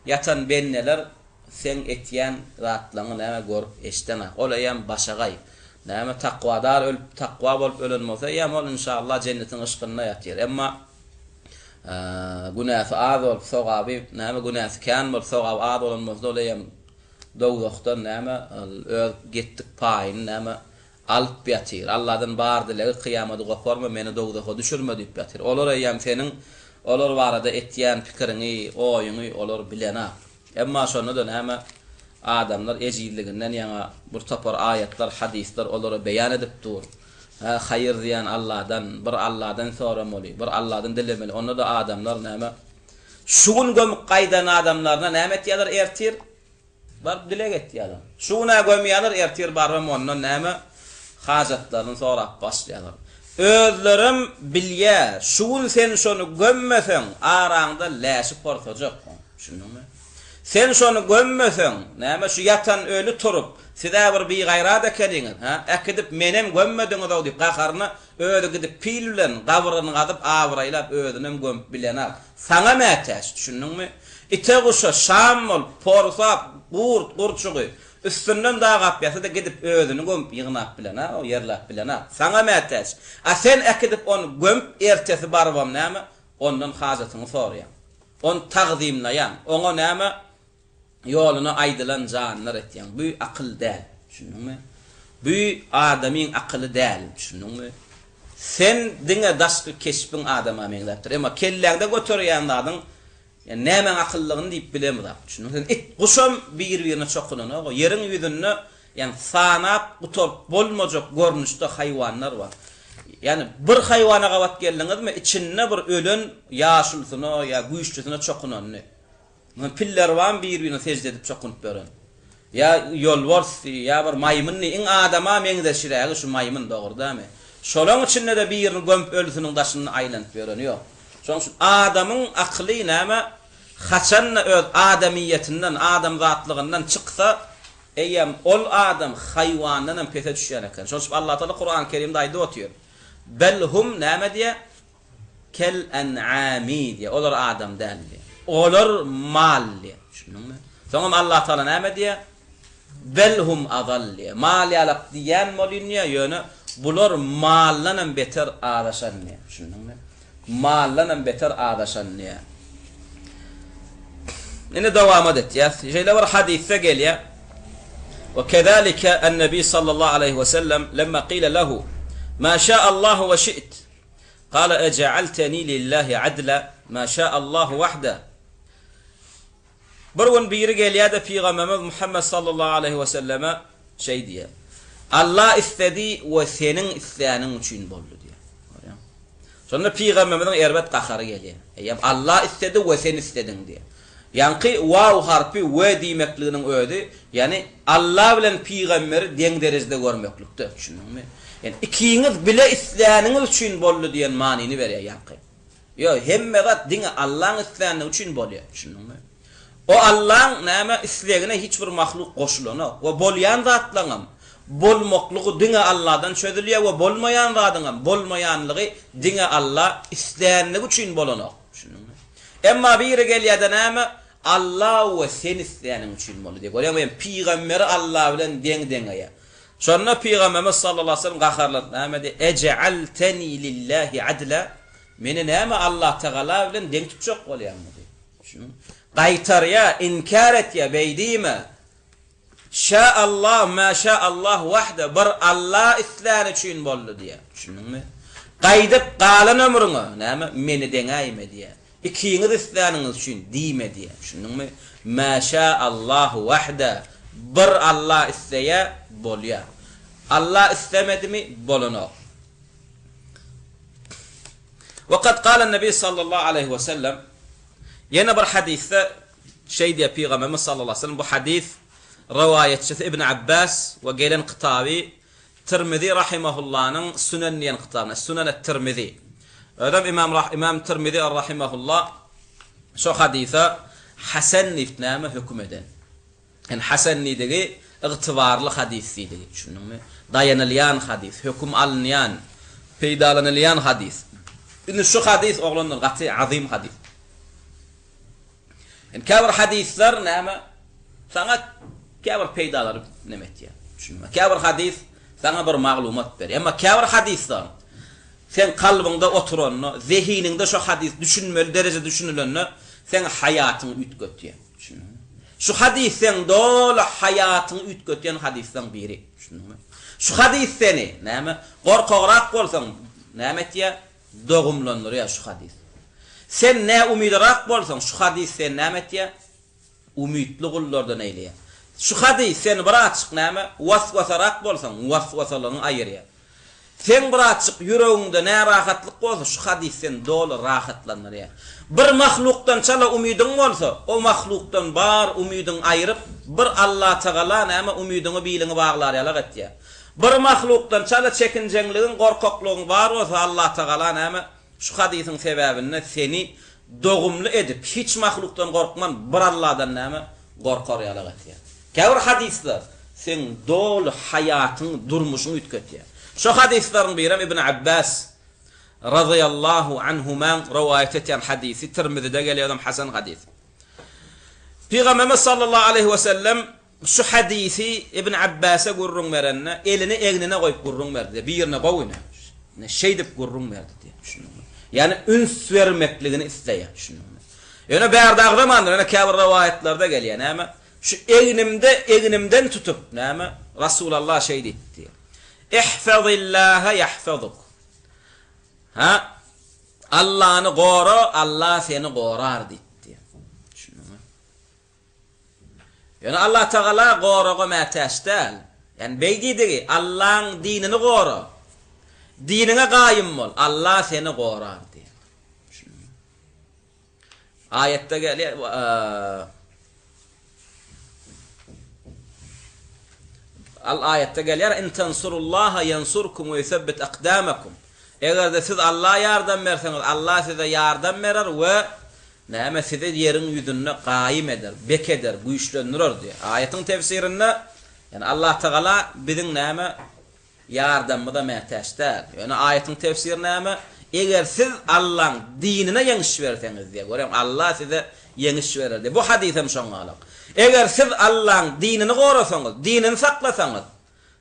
Ýatan bendeler seň etýän zatlaňy näme görüp eşdenak. Ol eýýäm başagaý. Näme takwadar ölüp takwa bolup ölen bolsa eýýäm ol inşallah jennetiň yşkynda ýatyr. Emma günäsi az bolup sogaby näme günäsi kän bolup sogaby az bolan bolsa ol eýýäm dowzahdan näme öz getdik paýyny näme Alyp ýatyr. Alladan bar dilegi kyýamady goparma, meni dowzaha düşürme diýip ýatyr. Olar eýýäm seniň olar barada etýän pikiriňi, oýuňy olar bilenak. Emma şonda-da näme, adamlar ejizliginden ýaňa bir topar aýatlar, hadyslar olara beýan edip dur. Hä, haýyr-zyýan Alladan, bir Alladan soramaly, bir Alladan dilemeli. Onda-da adamlar näme, şu gün gömüp gaýdan adamlaryna näme etýärler ertir? Baryp dileg etýärler. Şu gün-ä gömýärler, ertir barybam ondan näme hajatlaryny sorap başlaýarlar. Özlerem bilýär, şu gün sen şony gömmeseň, araňda läşi porsajak. Düşündiňmi? Sen şony gömmeseň, näme şu ýatan öli turup, siz-ä bir bigaýrat ekeniňiz, hä? Äkidip menem gömmediňiz-ow diýip, gaharyna özi gidip pil bilen gabryny gazyp, abraýlap özünem gömüp bilenak. Saňa mätäç, düşündiňmi? Ite-guşa şam bolup, porsap, gurt, gurçugy üstünden dagap ýatsa-da gidip özüni gömüp ýygnap bilen-a, ýerläp bilen-a. Saňa mätäç. A sen äkidip ony gömüp, ertesi barybam näme, ondan hajatyňy soraýaň. Ony tagzymlaýaň. Oňa näme, ýoluna aýdylan janlar etýäň. Bu akyl däl. Düşündiňmi? Bu adamyň akyly däl. Düşündiňmi? Sen diňe daşky keşbiň adama meňzäpdir. Emma kelläňde göterýän zadyň. Ýani nämäň akyllygyny diýip bilemizok. Düşündiňmi? Sen it, guşam bir-birine çokunanok. Ýeriň ýüzünde ýani sanap gutaryp bolmajak görnüşde haýwanlar bar. Ýani bir haýwana gabat geldiňizmi, içinde bir ölen ýaşulusyna ýa güýçlüsine çokunanyny. Muny piller barmy bir-birine sežde edip çokunyp ýören? Ýa ýolbars diý, ýa bir maýmyn diý, iň adama meňzeşirägi şu maýmyn, dogry dälmi? Şolaň içinde-de birini gömüp ölüsiniň daşynda aýlanyp ýöreni ýok. Şonuň üçin adamyň akyly näme, haçan-da öz adamyýetinden, adamzatlygyndan çyksa, eýýäm ol adam haýwandanam pese düşýän eken. Şonuň üçin Allatagala Kurany Kerimde aýdyp otyr, Bel hum näme diýýär? Kel en'ami diýýär. Olar adam däl diýýär. Olar mal diýýär. Düşündiňmi? Soňam Allah Tagala näme diýýär? Bel hum azal diýýär. Mal ýalak diýýän bolýyn diýýär, ýöne bular maldanam beter azaşan diýýär. Düşündiňmi? Maldanam beter azaşan diýýär. Indi dowamat etýäs. Şeýle bir hadysda gelýär. Ve kezalike en-nebi sallallahu aleýhi we sellem lemma qila lehu ma şaa Allahu ve şi't Kale ejealteni lillahi adla ma şaa Allahu wahde. Bir gün biri gelýär-de Pygamberimiz Muhammet sallallahu aleýhi we selleme şeý diýýär. Allah isledi we seniň isläniň üçin boldy diýýär. Görýäňmi? Şonda Pygamberimiziň erbet gahary gelýär. Eýýäm Allah isledi we sen islediň diýýär. Ýaňky waw harpy we diýmekliginiň özi, ýagny Alla bilen pygamberi deň derejede görmeklikde, düşündiňmi? Ýagny ikiňiz bile isläniňiz üçin boldy diýen manyny berýär ýaňky. Ýok, hemme zat diňe Allaň islänligi üçin bolýar, düşündiňmi? O Allaň näme islegine hiç bir mahluk goşulanok we bolýan zatlaryňam bolmaklygy diňe Alladan çözülýär we bolmaýan zadyňam bolmaýanlygy diňe Alla islänligi üçin bolanok, düşündiňmi? Emma biri gelýär-de näme, Alla we sen isläniň üçin boldy diýýär. Görýäňmi, ýöne pygamberi Alla bilen deň deňeýär. Şonda pygamberimiz sallallahu aleýhi we sellem gaharlanyp näme diýýär? Ejealteni lillahi adla? Meni näme Allatagala bilen deň tutjak bolýaňmy diýýär. Düşündiňmi? Gaýtarýar, inkär etýär, beý diýme. Şa Allah ma şa Allah wahde bir Allah isläni üçin boldy diýýär. Düşündiňmi? Gaýdyp galan ömrüňe näme meni deňäýme diýýär. Ikiňiz isläniňiz üçin diýme diýýär. Düşündiňmi? Ma şa Allah wahde bir Allah isleýär bolýar. Allah islemedimi bolanok. Wa kad kala Nebi sallallahu aleýhi we sellem ýene bir hadysda Şeý diýýär Pygamberimiz sallallahu aleýhi we sellem, bu hadys rowaýatçysy Ibn Abbas we gelen kitaby Tirmizi rahimahullanyň Sünen diýen kitabynda, Es-Sünen et-Tirmizi. Özem Imam Imam Tirmizi rahimahullah şo hadysa hasen diýip näme höküm eden. Ýani hasen diýdigi ygtybarly hadys diýdigi, düşündiňmi? Daýanylýan hadys, höküm alynýan, peýdalanylýan hadys. Indi şu hadys oglanlar gaty azym hadys. Indi käbir hadyslar näme saňa käbir peýdalary neme etýär. Düşünme. Käbir hadys saňa bir maglumat berýär. Emma käbir hadyslar sen kalbyňda oturanda, zehiniňde şo hadys düşünmeli derejede düşünilende seň haýatyňy üýtgetýär. Düşündiňmi? Şu hadys seň doly haýatyňy üýtgetýän hadyslaryň biri. Düşündiňmi? Şu hadys seni näme gorkagrak bolsaň näme etýär? Dogumlandyrýar şu hadys. Sen näumydyrak bolsaň, şu hadys seni näme etýär? Umytly gullardan eýleýär. Şu hadys seni birazjyk näme, was-wasarak bolsaň, was-wasalygyňy aýyrýar. Seň birazjyk ýüregiňde närahatlyk bolsa, şu hadys seni doly rahatlandyrýar. Bir mahlukdan çala umydyň bolsa, o mahlukdan bar umydyňy aýryp, bir Allatagala näme umydyňy biliňi baglar ýalak etýär. Bir mahlukdan çala çekinjeňligiň, gorkaklygyň bar bolsa, Allatagala näme, şu hadysyň sebäbinde seni dogumly edip, hiç mahlukdan gorkman, bir Alladan näme, gorkar ýalak etýär. Käbir hadyslar seň doly haýatyňy, durmuşyňy üýtgetýär. Şo hadyslaryň birem Ibn Abbas, razyýallahu anhumaň, rowaýat etýän hadysy, Tirmizide gelýär, ozam hasan hadys. Pygamberimiz sallallahu aleýhi wesellem Şu hadysy Ibn Abbasa gürrüň berende, elini egnine goýup gürrüň berdi diýýär. Birine gowy ine. Ine şeýdip gürrüň berdi diýýär. Düşündiňmi? Ýagny üns bermekligini isleýär. Düşündiňmi? Ýöne bärde agzamandyr. Ýöne käbir rowaýatlarda gelýär. Näme? Şu egnimde, egnimden tutup, näme? Rasulallah şeý diýdi diýýär. Ihfazillaha ýahfazuk. Ha? Allany gora, Alla seni gorar diýdi diýýär. Ýöne Allatagala goraga mätäç däl. Ýani beý diýdigi, Allaň dinini gora. Diniňe gaýym bol, Alla seni gorar diýýär. Düşündiňmi? Aýatda gelýär, Al aýatda gelýär, In tansurullaha ýansurkum we ýusebbit akdamakum. Eger-de siz Alla ýardam berseňiz, Alla size ýardam berer we näme sizi ýeriň ýüzünde gaýym eder, bek eder, güýçlendirer diýýär. Aýatyň tefsirinde, ýagny Allah Tagala biziň näme Ýardamymyza mätäç däl. Ýöne aýatyň tefsiri näme? Eger siz Allaň dinine ýeňiş berseňiz diýýär. Görýäňmi? Alla size ýeňiş berer diýýär. Bu hadys hem şoňa galak. Eger siz Allaň dinini gorasaňyz, dinini saklasaňyz,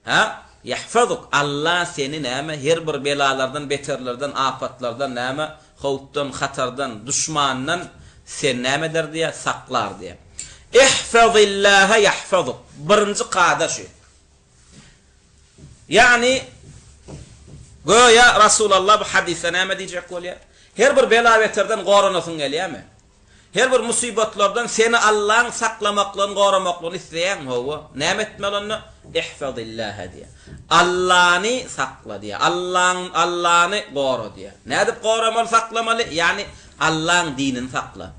hä? Ýahfazuk, Alla seni näme? Her bir belalardan, beterlerden, apatlardan näme? Howpdan, hatardan, duşmandan seni näme eder diýýär? Saklar diýýär. Ihfazillaha ýahfazuk. Birinji kada şu. Ýagny, göýä Rasulallah bu hadysda näme diýjek bolýar? Her bir bela-beterden goranasyň gelýärmi? Her bir musybatlardan seni Allaň saklamaklygyny, goramaklygyny isleýäňmi? Hawa. Näme etmeli onda? Ihfazillaha diýýär. Allany sakla diýýär. Allaň Allany gora diýýär. Nädip goramaly, saklamaly? Ýagny, Allaň dinini sakla.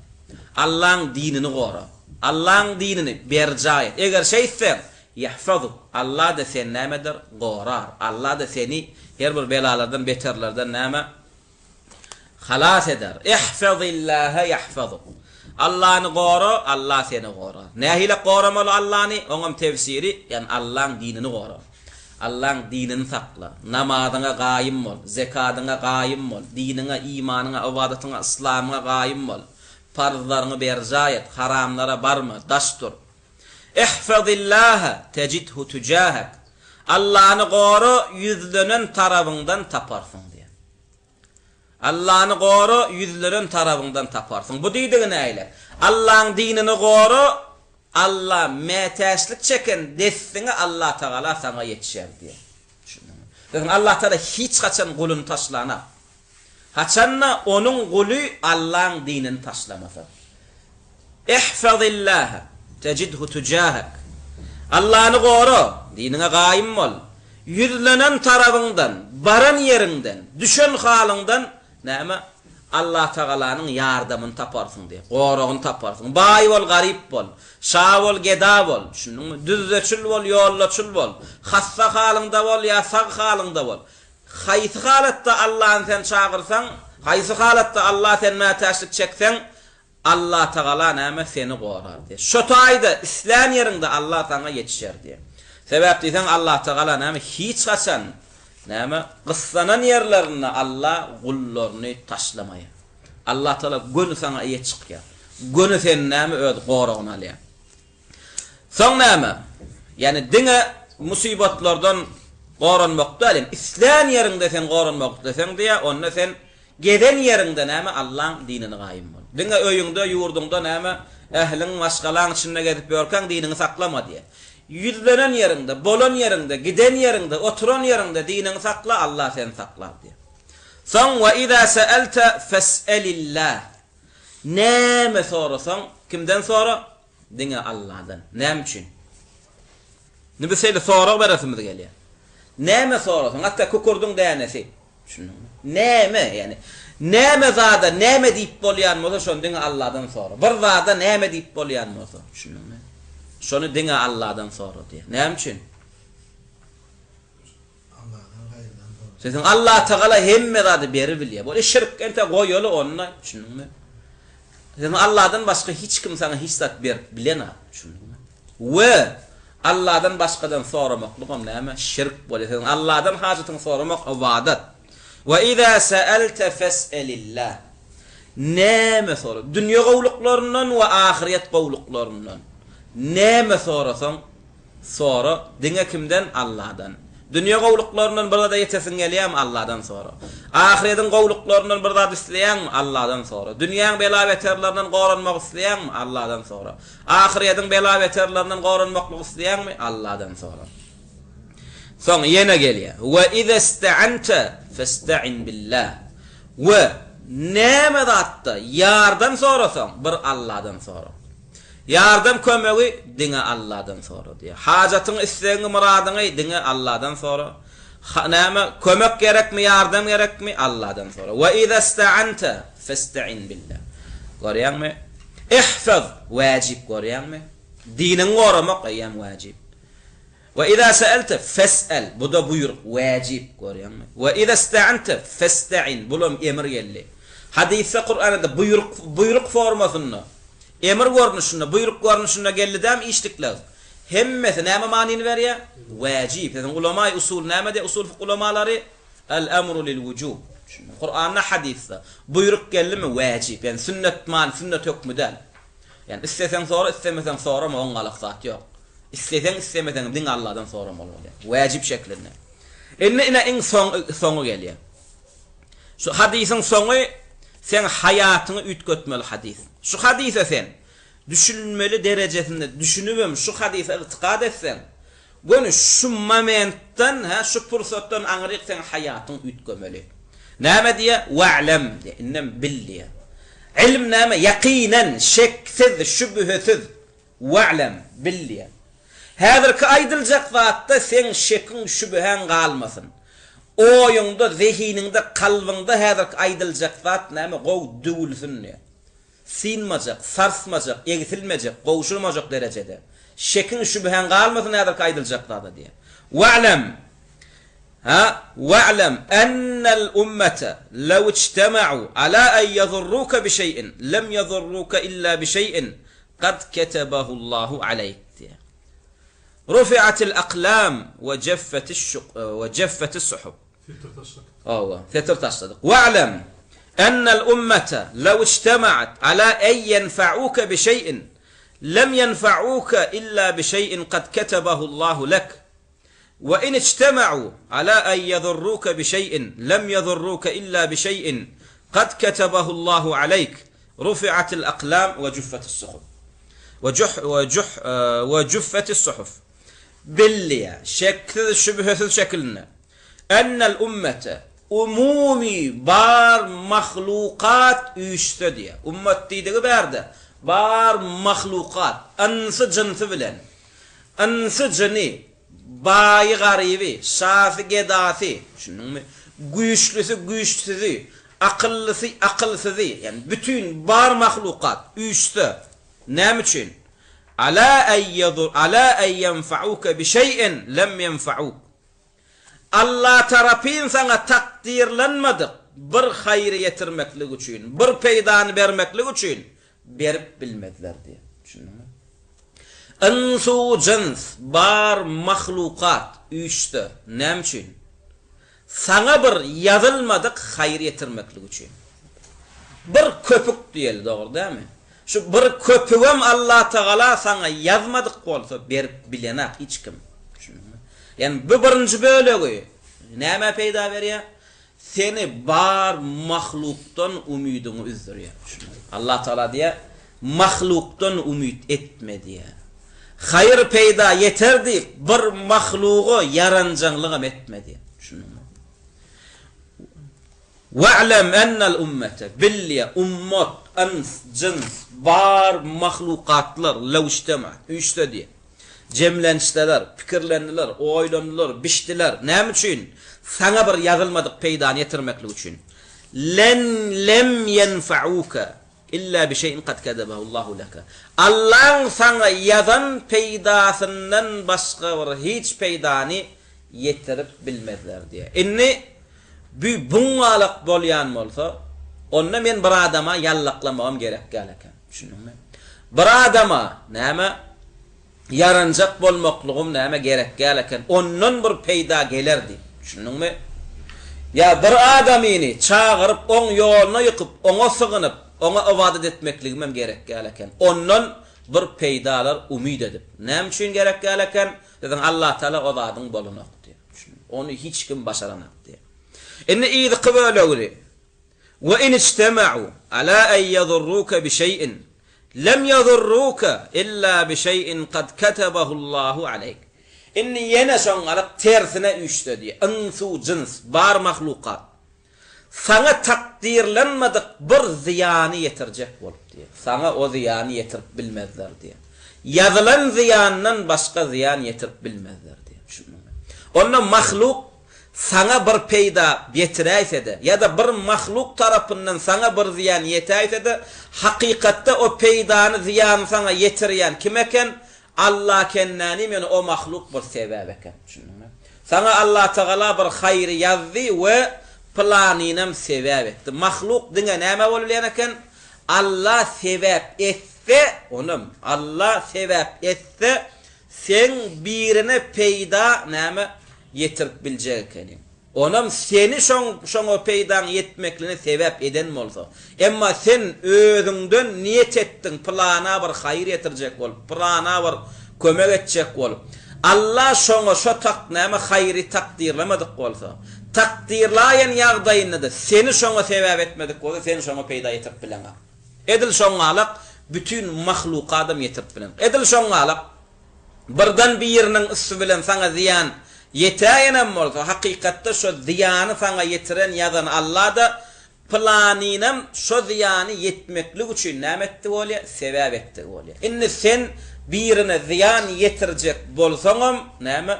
Allaň dinini gora. Allaň dinini berjaý et. Eger şeýtseň, Ýahfazuk, Alla-da seni näme eder? Gorar. Alla-da seni her bir belalardan, beterlerden näme? Halas eder. Ihfazillaha ýahfazuk. Allany gora, Alla seni gorar. Nähili goramaly Allany? Oňam tefsiri, ýagny Allaň dinini gora. Allaň dinini sakla. Namazyňa gaýym bol, zekadyňa gaýym bol, diniňe, imanyňa, ybadatyňa, yslamyňa gaýym bol. Parzlaryňy berjaý et, haramlara barma, daş dur. Ihfazillaha tejidhu tujahak. Allany gora, ýüzlenen tarabyňdan taparsyň diýen. Allany gora, ýüzlenen tarabyňdan taparsyň. Bu diýdigi näile? Allaň dinini gora, Alla mätäçlik çeken dessiňe Allatagala saňa ýetişer diýen. Düşündiňmi? Biziň Allatagala hiç haçan guluny taşlanak. Haçanda onuň guly Allaň dinini taşlamasa. Ihfazillaha tejidhu tujahak. Allany gora, diniňe gaýym bol. Ýüzlenen tarabyňdan, baran ýeriňden, düşen halyňdan näme? Allatagalanyň ýardamyny taparsyň diýýär. Goragyny taparsyň. Baý bol, garyp bol. Şa bol, geda bol. Düşündiňmi? Düzdeçil bol, ýoldaçyl bol. Hassa halyňda bol ýa sag halyňda bol. Haýsy halatda Allany sen çagyrsaň, haýsy halatda Alla sen mätäçlik çekseň, Allatagala näme seni gorar diýýär. Şo taýda islän ýeriňde Alla saňa ýetişer diýýär. Sebäp diýseň Allatagala näme hiç haçan näme gyssanan ýerlerinde Alla gullaryny taşlamaýar. Allatagala göni saňa eýe çykýar. Göni seni näme öz goragyna alýar. Soň näme? Ýagny diňe musybatlardan goranmak däl, ýagny islän ýeriňde sen goranmak isleseň diýýär, onda sen gezen ýeriňde näme Allaň dinini gaýym bol. Diňe öýüňde, ýurduňda näme ähliň, maşgalaň içinde gezip ýörkäň diniňi saklama diýýär. Ýüzlenen ýeriňde, bolan ýeriňde, giden ýeriňde, oturan ýeriňde diniňi sakla, Allah seni saklar diýýär. Soň we iza se'elte fes'elillah. Näme sorasaň, kimden sora? Diňe Alladan. Näme üçin? Indi biz şeýle sorag beresimiz gelýär. Näme sorasaň, hatda kükürdiň dänesi. Düşündiňmi? Näme, ýagny näme zada näme diýip bolýan bolsa, şony diňe Alladan sora. Bir zada näme diýip bolýan bolsa, düşündiňmi? Şony diňe Alladan sora diýýär. Näme üçin? Sesiň Allatagala hemme zady beribilýär. Bu şirk ente goýaly onda, düşündiňmi? Sesiň Allahdan başga hiç kim saňa hiç zat berip bilenok, düşündiňmi? We Allahdan başgadan soramaklygam näme? Şirk bolýar. Sesiň Allahdan hajatyňy soramak ybadat. We iza sa'alte fes'elillah. Näme sora? Dünýe gowluklaryndan we ahyret gowluklaryndan. Näme sorasaň, Sora, diňe kimden? Alladan. Dünýe gowluklaryndan bir zada ýetesiň gelýärmi? Alladan sora. Ahyrediň gowluklaryndan bir zat isleýäňmi? Alladan sora. Dünýäň bela-beterlerinden goranmak isleýäňmi? Alladan sora. Ahyrediň bela-beterlerinden goranmaklyk isleýäňmi? Alladan sora. Soň ýene gelýär. We izesta'ante festa'in billah. We näme zatda ýardam sorasaň, bir Alladan sora. Ýardam kömegi diňe Alladan sora diýýär. Hajatyňy, islegiňi, myradyňy diňe Alladan sora. Ha, näme, kömek gerekmi, ýardam gerekmi, Alladan sora. We iza sta'anta festa'in billah. Görýäňmi? Ihfaz wajyp görýäňmi? Diniňi goramak eýýäm wajyp. We iza se'elte fes'el bu-da buýruk, wajyp, görýäňmi? We iza sta'ante festa'in bulam emir geldi. Hadysda, Kur'anda buýruk, buýruk formasynda, emir görnüşinde, buýruk görnüşinde geldi dämi işlikler? Hemmesi näme manyny berýär? Wajyp. Siziň ulamaý usul näme diýýär usul fykh ulamalary? El-emru lil-wujub. Kur'anda, hadysda buýruk geldimi wajyp. Ýagny sünnet many, sünnet hökmi däl. Ýagny isleseň sora, islemeseň sorama, oňňalak zat ýok. Isleseň, islemeseňem diňe Alladan soramaly bolýar. Wäjip şeklinde. Indi ine iň soň soňy gelýär. Şu hadysyň soňy seň haýatyňy üýtgetmeli hadys. Şu hadysa sen düşünmeli derejesinde düşünibem şu hadysa ygtykat etseň, Göni şu momentden, hä, şu pursatdan aňryk seň haýatyň üýtgemeli. Näme diýýär? Wa'lem diýýär. Indem bil diýýär. Ilm näme? Ýakynan, şeksiz, şübhesiz. Wa'lem, bil diýýär. Häzirki aýdyljak zatda seň şekiň, şübhäň galmasyn. Oýuňda, zehiniňde, kalbyňda häzirki aýdyljak zat näme? Gowy düwülsin diýýär. Synmajak, sarsmajak, egsilmejek, gowşurmajak derejede. Şekiň, şübhäň galmasyn häzirki aýdyljak zada diýýär. Wa'lem, ha, wa'lem ennel ummete lew ijtema'u ala en ýazurruka bi şeý'in lem ýazurruka illa bi şeý'in kad ketebehullahu aleýk diýýär. Rufi'atil aklam we jeffetis suhuf. Setir taşladyk. Hawa, setir taşladyk. Wa'lem ennel ummete lew ijtema'at ala en ýenfa'uke bi şeý'in lem ýenfa'uke illa bi şeý'in kad ketebehullahu lek we in ijtema'u ala en ýezurruke bi şeý'in lem ýezurruke illa bi şeý'in kad ketebehullahu aleýk rufi'atil aklam we juffetis suhuf we juh we juh we juffetis suhuf Bilýär, şeksiz şübhesiz şekilinde. Ennel ümmete, umumy bar mahlukat üýşse diýýär. Ummet diýdigi bärde bar mahlukat, ynsy jynsy bilen. Ynsy jyny, baýy garyby, şasy gedasy, düşündiňmi? Güýçlüsi güýçsüzi, akyllysy akylsyzy, ýagny bütin bar mahlukat üýşse, näme üçin? Ala ala en ýenfa'uke bi şeý'in lem ýenfa'uk. Alla tarapyn saňa takdyrlanmadyk bir haýry ýetirmeklik üçin, bir peýdany bermeklik üçin berip bilmezler diýýär. Düşündiňmi? Ynsu jyns, bar mahlukat üýşse, näme üçin? Saňa bir ýazylmadyk haýry ýetirmeklik üçin. Bir köpük diýeli, dogry dälmi? Şu bir köpügem Allatagala saňa ýazmadyk bolsa berip bilenak hiç kim. Düşündiňmi? Ýagny bu birinji bölegi nämä peýda berýär? Seni bar mahlukdan umydyňy üzdürýär. Düşündiňmi? Allatagala diýýär, mahlukdan umyt etme diýýär. Haýyr peýda ýeter diýip bir mahluga ýaranjaňlygam etme diýýär. Düşündiňmi? Wa'lem ennel ummete, bil diýýär, ummat, yns, jyns, bar mahlukatlar, lew ijtemaat, üýşse diýýär. Jemlenişseler, pikirlendiler, oýlandylar, bişdiler. Näme üçin? Saňa bir ýazylmadyk peýdany ýetirmeklik üçin. Len lem ýenfa'uke illa bi şeýin kad ketebehullahu leke. Allaň saňa ýazan peýdasyndan başga bir hiç peýdany ýetirip bilmezler diýýär. Indi bü buňňalak bolýan bolsa, onda men bir adama ýallaklamagym gerek däl eken. Düşündiňmi? Bir adama näme ýaranjak bolmaklygym näme gerek däl eken. Ondan bir peýda geler diýip. Düşündiňmi? Ýa bir adamyny çagyryp, oň ýoluna ýykyp, oňa sygynyp, oňa ybadat etmekligimem gerek däl eken. Ondan bir peýdalar umyt edip. Näme üçin gerek däl eken? Biziň Allatagala o zadyň bolanok diýýär. Ony hiç kim başaranok diýýär. Indi yzky bölegini, We in ijtema'u ala en ýadurruka bi şeý'in, lem ýadurruka illa bi şeý'in kad ketebehullahu aleýk. Indi ýene şoňňalyk tersine üýşse diýýär. Ynsu jyns, bar mahlukat. Saňa takdyrlanmadyk bir zyýany ýetirjek bolup diýýär. Saňa o zyýany ýetirip bilmezler diýýär. Ýazylan zyýandan başga zyýan ýetirip bilmezler diýýär. Düşündiňmi? Onda mahluk saňa bir peýda ýetiräýse-de, ýa-da bir mahluk tarapyndan saňa bir zyýan ýetäýse-de, hakykatda o peýdany, zyýany saňa ýetirýän kim eken? Alla ekendänim, ýöne o mahluk bir sebäp eken. Düşündiňmi? Saňa Allatagala bir haýry ýazdy we pylanynam sebäp etdi. Mahluk diňe näme bolubilýän eken? Alla sebäp etse, onam Alla sebäp etse, seň birine peýda näme ýetirip biljek ekeniň. Onam seni şoň şoňa peýdaň ýetmekligine sebäp eden bolsa. Emma sen özüňden niýet etdiň pylana bir haýyr ýetirjek bolup, pylana bir kömek etjek bolup. Alla şoňa şo tak näme haýry takdyrlamadyk bolsa, takdyrlaýan ýagdaýynda-da seni şoňa sebäp etmedik bolsa sen şoňa peýda ýetirip bileňok. Edil şoňňalak bütin mahlukadam ýetirip bileňok. Edil şoňňalak. Birden biriniň üsti bilen saňa zyýan ýetäýenem bolsa, hakykatda şo zyýany saňa ýetiren, ýazan Alla-da, pylanynam şo zyýany ýetmeklik üçin näme etdi bolýar? Sebäp etdigi bolýar. Indi sen birine zyýan ýetirjek bolsaňam, näme,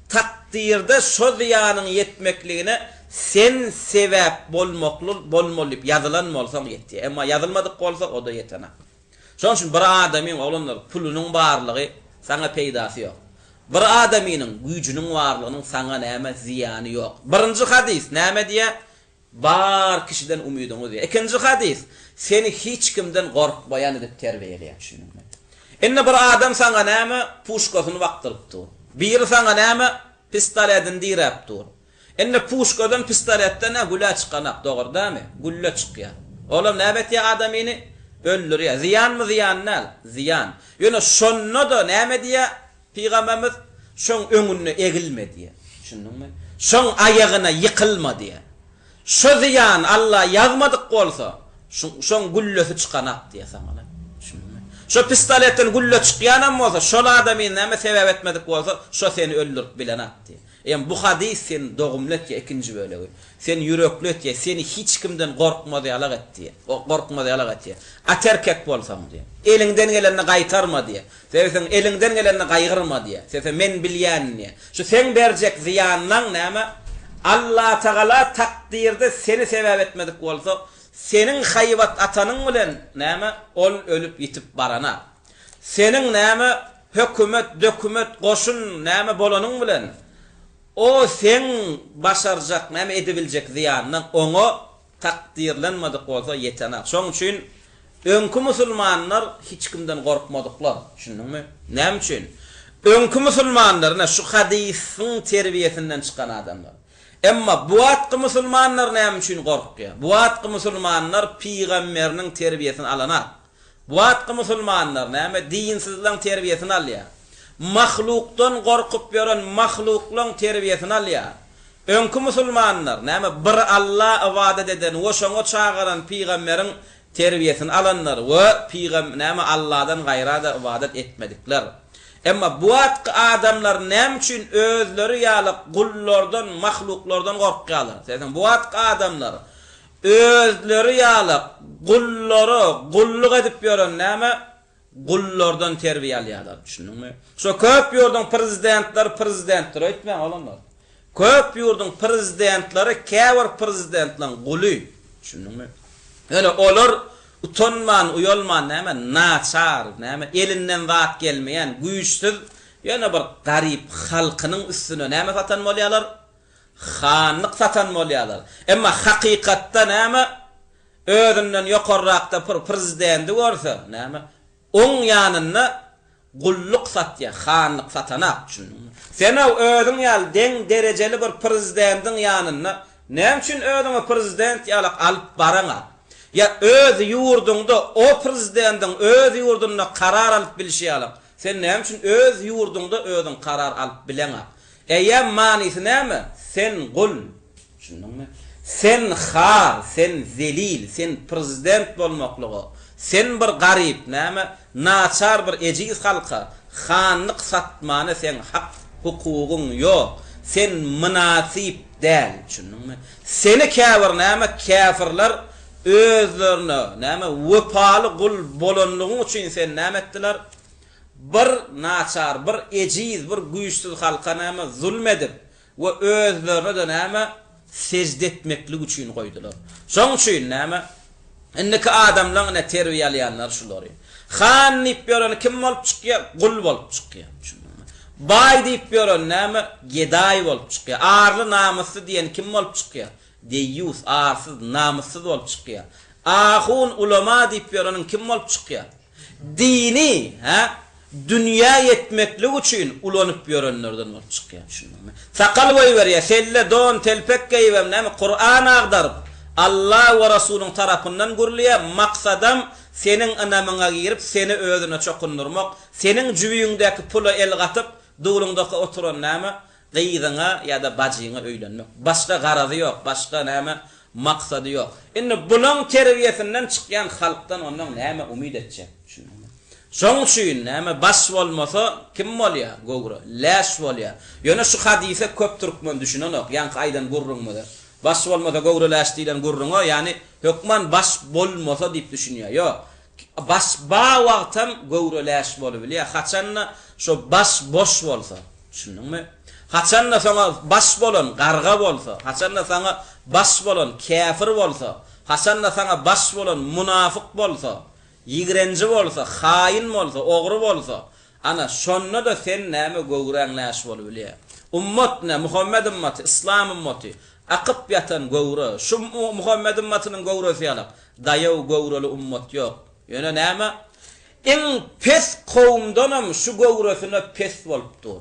takdyrda şo zyýanyň ýetmekligine sen sebäp bolmakly, bolmaly diýip ýazylan bolsaň ýetýär. Emma ýazylmadyk bolsa, o-da ýetenak. Şonuň üçin bir adamyň, oglanlar, pulunyň barlygy saňa peýdasy ýok. Bir adamynyň güýjüniň barlygynyň saňa näme zyýany ýok. Birinji hadys näme diýýär? Bar kişiden umydyňy üzýär. Ikinji hadys seni hiç kimden gorkmaýan edip terbiýeleýär. Düşündiňmi? Indi bir adam saňa näme puşkasyny bakdyryp dur. Biri saňa näme pistoletini diräp dur. Indi puşkadan pistoletden nä güle çykanak dogry dämi? Gülle çykýar. Olam näme etýär adamyny? Öldürýär. Zyýanmy zyýan däl? Zyýan. Ýöne şonda-da näme diýýär pygamberimiz? Şoň öňünde egilme diýýär. Düşündiňmi? Şoň aýagyna ýykylma diýýär. Şo zyýany Alla ýazmadyk bolsa, şoň güllesi çykanak diýýär saňa. Düşündiňmi? Şo pistoletden gülle çykýanam bolsa, şol adamyny näme sebäp etmedik bolsa, şo seni öldürip bilenak diýýär. Em bu hadys seni dogumly etýär ikinji bölegi. Seni ýürekli etýär, seni hiç kimden gorkmaz ýalak etýär. Gorkmaz ýalak etýär. At erkek bolsaň diýýär. Eliňden gelenini gaýtarma diýýär. Sebäbi seň eliňden gelenini gaýgyrma diýýär. Sebäbi men bilýän diýýär. Şu seň berjek zyýanyň näme? Allatagala takdyrda seni sebäp etmedik bolsa, seniň haýbat atanyň bilen näme ol ölüp ýitip barana. Seniň näme hökümet, dökümet, goşun näme bolanyň bilen, o seň başarjak, näme edebiljek zyýanyň oňa takdyrlanmadyk bolsa ýetenak. Şoň üçin öňki musulmanlar hiç kimden gorkmadyklar. Düşündiňmi? Näme üçin? Öňki musulmanlar ine şu hadysyň terbiýesinden çykan adamlar. Emma bu wagtky musulmanlar näme üçin gorkýar? Bu wagtky musulmanlar pygamberiniň terbiýesini alanak. Bu wagtky musulmanlar näme dinsizleň terbiýesini alýar. Mahlukdan gorkup ýören mahluklaň terbiýesini alýar. Öňki musulmanlar näme bir Alla ybadat eden we şoňa çagyran pygamberiň terbiýesini alanlar we pygam näme Alladan gaýra-da ybadat etmedikler. Emma bu wagtky adamlar näme üçin özleri ýaly gullardan mahluklardan gorkýarlar? Sebäbi bu wagtky adamlar Özleri ýaly gullara gulluk edip ýören näme gullardan terbiýe alýarlar düşündiňmi? Şo köp ýurduň prezidentleri prezidentdir öýtmäň oglanlar. Köp ýurduň prezidentleri käbir prezidentleň guly düşündiňmi? Ýöne olar utanman uýalman näme naçar näme elinden zat gelmeýän güýçsüz ýöne bir garyp halkynyň üstüne näme satan bolýarlar? Hanlyk satan bolýarlar. Emma hakykatda näme? Özünden ýokarrakda pir prezidenti görse, näme? Oň ýanynda gulluk satýar, hanlyk satanak, düşündiňmi? Sen-ow özüň ýaly deň derejeli bir prezidentiň ýanynda näme üçin özüňi prezident ýalak alyp baraňak? Ýa öz ýurduňda o prezidentiň öz ýurdunda karar alyp bilşi ýalak, sen näme üçin öz ýurduňda özüň karar alyp bileňak? Eýýäm manysy näme? Sen gul. Düşündiňmi? Sen har, sen zelil, sen prezident bolmaklyga, sen bir garyp, näme, naçar bir ejiz halka hanlyk satmana seň hak hukugyň ýok. Sen mynasyp däl. Düşündiňmi? Seni käbir näme, käfirler. Özlerine, näme, wepaly gul bolanlygyň üçin seni näme etdiler? Bir naçar, bir ejiz, bir güýçsüz halka näme, zulm edip we özlerine-de näme, sežde etmeklik üçin goýdular. Şoň üçin näme, indiki adamlaň ine terbiýe alýanlary şulary. Han diýip ýöreni kim bolup çykýar? Gul bolup çykýar. Düşündiňmi? Baý diýip ýöreni näme, gedaý bolup çykýar. Arly-namysly diýeni kim bolup çykýar? Deýýus, arsyz, namyssyz bolup çykýar. Ahun, ulama diýip ýöreniň kim bolup çykýar? Dini, hä, dünýä ýetmeklik üçin ulanyp ýörenlerden bolup çykýar, düşündiňmi? Sakal goýberýär, selle, don, telpek geýibem, näme, Kuran agdaryp, Alla we Rasulyň tarapyndan gürleýär, maksadam seniň ynamyňa girip, seni özüne çokundyrmak, seniň jübüňdäki pula el gatyp, duluňdaka oturan näme, Gyzyňa ýa-da bajyňa öýlenmek. Başga garazy ýok, başga näme maksady ýok. Indi bulaň terbiýesinden çykýan halkdan onnoň näme umyt etjek? Düşündiňmi? Şoň üçin näme baş bolmasa kim bolýar? Göwre läş bolýar. Ýöne şu hadysa köp türkmen düşünenok. Ýaňky aýdan gürrüňimize. Baş bolmasa göwre läş diýlen gürrüňe ýany hökman baş bolmasa diýip düşünýär. Ýok. Baş ba wagtam göwre läş bolubilýär. Haçanda şo baş boş bolsa. Düşündiňmi? Haçanda saňa baş bolan garga bolsa, haçanda saňa baş bolan käfir bolsa, haçanda saňa baş bolan munafyk bolsa, ýigrenji bolsa, haýyn bolsa, ogry bolsa, ana, şonda-da sen näme göwräň läş bolubilýär. Ummat ne, Muhammet ymmaty, yslam ymmaty, akyp ýatan göwre, şu Muhammet ymmatynyň göwresi ýalak, daýaw göwreli ummat ýok. Ýöne näme? Iň pes kowumdanam şu göwresine pes bolup dur.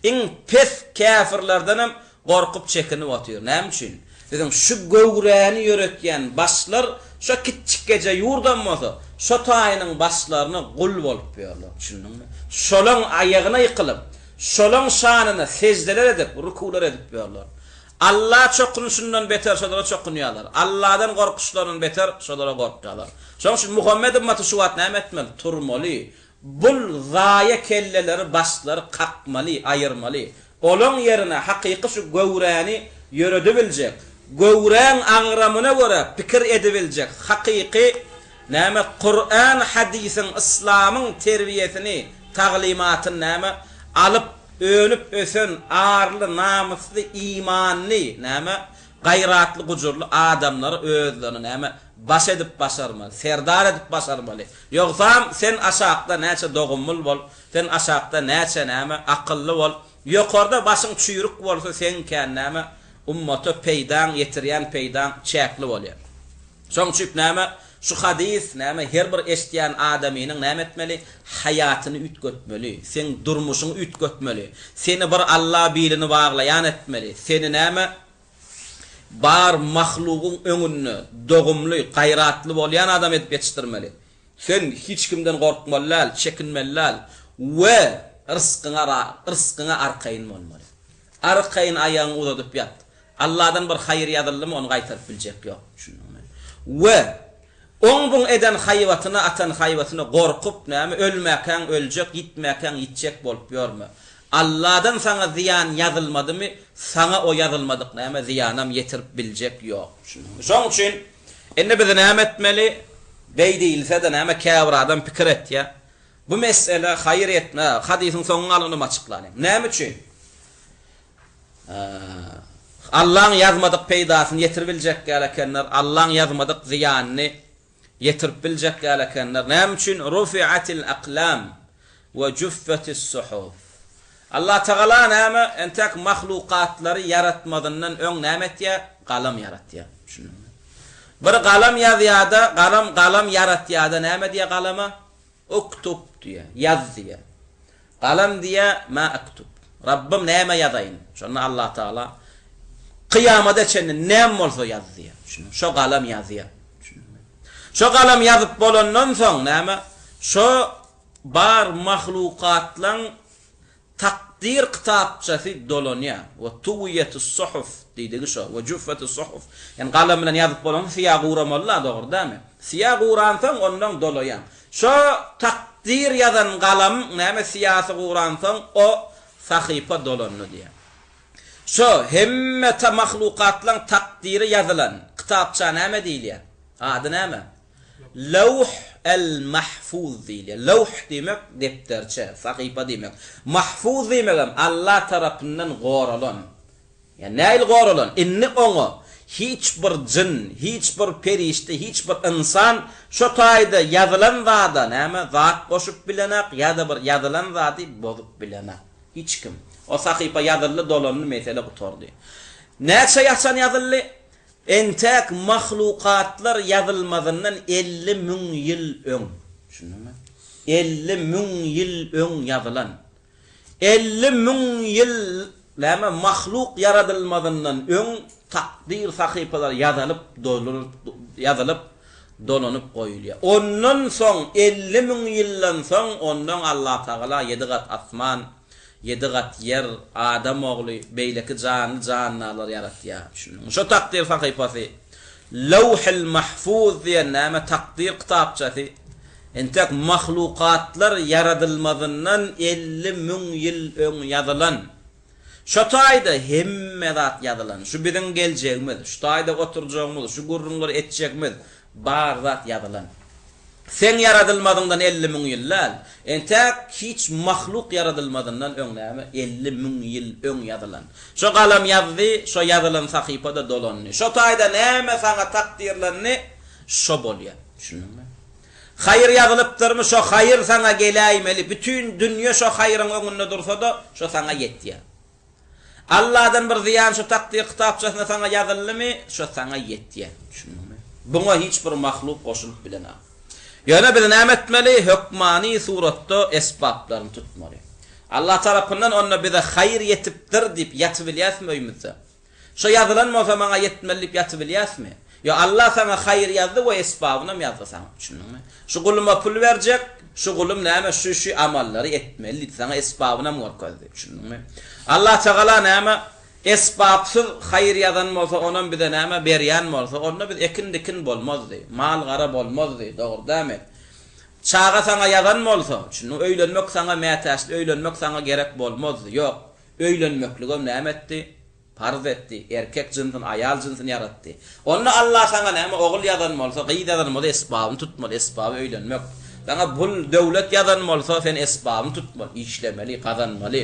Iň pes käfirlerdenem gorkup çekinip otyr. Näme üçin? Biziň şu göwräni ýöretýän başlar şo kiçjikgeje ýurdam bolsa, şo taýynyň başlaryna gul bolup ýörler. Düşündiňmi? Şolaň aýagyna ýykylyp, şolaň şanyna sejdeler edip, rukular edip ýörler. Alla çokunyşyndan beter şolara çokunýarlar. Alladan gorkuşlaryndan beter şolara gorkýarlar. Şonuň üçin Muhammet ymmaty şu wagt näme etmeli? Turmaly. Bul zaýa kelleleri başlary kakmaly, aýyrmaly. Olaň ýerine hakyky şu göwräni ýöredibiljek, göwräň agramyna görä pikir edibiljek hakyky näme Kuran hadysyň yslamyň terbiýesini taglymatyny näme alyp Önüp ösen, arly, namysly, imanly, näme, gaýratly, gujurly adamlary özlerine, näme, baş edip başarmaly, serdar edip başarmaly. Ýogsam, sen aşakda näçe dogumyl bol, sen aşakda näçe, näme, akylly bol, ýokarda başyň çüýrük bolsa, seň kän, näme, ummata peýdaň, ýetirýän peýdaň çäkli bolýar. Şoň üçip näme, şu hadys näme her bir eşitýän adamynyň näme etmeli, haýatyny üýtgetmeli, seň durmuşyňy üýtgetmeli, seni bir Alla bilini baglaýan etmeli, seni näme bar mahlugyň öňünde dogumly, gaýratly bolýan adam edip ýetişdirmeli. Sen hiç kimden gorkmaly däl, çekinmeli däl we ryskyňa ryskyňa arkaýyn bolmaly. Arkaýyn aýagyňy uzadyp ýat. Alladan bir haýyr ýazyldymy ony gaýtaryp biljek ýok. Düşündiňmi? We oň buň eden haýbatyna atan haýbatyna gorkup näme ölmäkäň öljek ýitmäkäň ýitjek bolup ýörme. Alladan saňa zyýan ýazylmadymy saňa o ýazylmadyk näme zyýanam ýetirip biljek ýok. Düşündiňmi? Şoň üçin indi biz näme etmeli? Beý diýilsede näme käbir adam pikir etýä. Bu mesele haýyr etme hadysyň soňy galanyny açyklalyň. Näme üçin? Allaň ýazmadyk peýdasyny ýetiribiljek ýaly ekenler, Allaň ýazmadyk zyýanyny ýetirip biljek ýaly ekenler. Näme üçin? Rufi'atil aklam we juffetis suhuf. Allatagala näme, entek mahlukatlary ýaratmazyndan öň näme etýär? Galam ýaratýar. Düşündiňmi? Bir galam ýazýar-da, galam galam ýaratýar-da näme diýýär galama? Uktub diýýär, ýaz diýýär. Galam diýýär, ma aktub. Rabbym näme ýazaýyn? Şonda Allatagala kyýamada çenli näme bolsa ýaz diýýär. Düşündiňmi? Şo galam ýazýar. Düşündiňmi? Şo galam ýazyp bolandan soň näme? Şo bar mahlukatlaň Takdyr kitapçasy dolanýar. We tuwiýetis suhuf diýdigi şo. We juffetis suhuf. Ýagny galam bilen ýazyp bolansoň syýa guramaly-la, dogry dälmi? Syýa guransoň onnoň dolaýaň. Şo takdyr ýazan galamyň näme syýasy guransoň o sahypa dolandy diýýär. Şo hemme mahlukatlaň takdyry ýazylan kitapça näme diýilýär? Ady näme? Lewh el-Mahfuz diýilýär. Lewh diýmek depderçe, sahypa diýmek. Mahfuz diýmegem Allah tarapyndan goralan. Ýa nähili goralan? Indi oňa hiç bir jyn, hiç bir perişde, hiç bir ynsan şo taýda ýazylan zada näme, zat goşup bilenak ýa-da bir ýazylan zady bozup bilenak. Hiç kim. O sahypa ýazyldy, dolandy, mesele gutardy. Näçe ýaçan ýazyldy? Entäk mahlukatlar ýazylmazyndan 50 müň ýyl öň. Düşündiňmi? 50 müň ýyl öň ýazylan. 50 müň ýyl näme mahluk ýaradylmazyndan öň takdyr sahypalary ýazalyp dolup ýazylyp dolanyp goýulýar. Ondan soň 50 müň ýyldan soň ondan Allatagala ýedi gat asman, ýedi gat ýer, adam ogly, beýleki janly jandarlar ýaratýar. Düşündiňmi? Şo takdyr sahypasy Lewhil Mahfuz diýen näme takdyr kitapçasy Entek mahlukatlar ýaradylmazyndan 50 müň ýyl öň ýazylan. Şo taýda hemme zat ýazylan. Şu biziň geljegimiz, şu taýda oturjagymyz, şu gürrüňleri etjegimiz, bar zat ýazylan. Seň ýaradylmazyňdan 50 müň ýyl däl, entek hiç mahluk ýaradylmazyndan öň näme, 50 müň ýyl öň ýazylan. Şo galam ýazdy, şo ýazylan sahypa-da dolandy. Şo taýda näme saňa takdyrlandy, şo bolýar. Düşündiňmi? Haýyr ýazylypdyrmy, şo haýyr saňa geläýmeli. Bütin dünýe şo haýryň öňünde dursa-da, şo saňa ýetýär. Alladan bir zyýan şo takdyr kitapçasynda saňa ýazyldymy, şo saňa ýetýär. Düşündiňmi? Buňa hiç bir mahluk goşulyp bilenok. Ýöne biz näme etmeli? Hökmany suratda esbaplaryny tutmaly. Allah tarapyndan onda bize haýyr ýetipdir diýip ýatybilýäsmi öýümizde? Şo ýazylan bolsa maňa ýetmeli diýip ýatybilýäsmi? Ýo Allah saňa haýyr ýazdy we esbabynam ýazdy saňa. Düşündiňmi? Şu guluma pul berjek, şu gulum näme şu şu amallary etmeli diýdi saňa esbabynam görkezdi. Düşündiňmi? Allah tagala näme esbapsyz haýyr ýazan bolsa onam bize näme berýän bolsa onda biz ekin dikin bolmazdy, mal gara bolmazdy, dogry dämi? Çaga saňa ýazan bolsa, düşündiňmi? Öýlenmek saňa mätäçli öýlenmek saňa gerek bolmazdy. Ýok. Öýlenmekligem näme etdi? Parz etdi. Erkek jynsyny, aýal jynsyny ýaratdy. Onda Allah saňa näme, ogul ýazan bolsa, gyz ýazan bolsa esbabyny tutmaly, esbaby öýlenmek. Saňa pul, döwlet ýazan bolsa, sen esbabyny tutmaly, işlemeli, gazanmaly.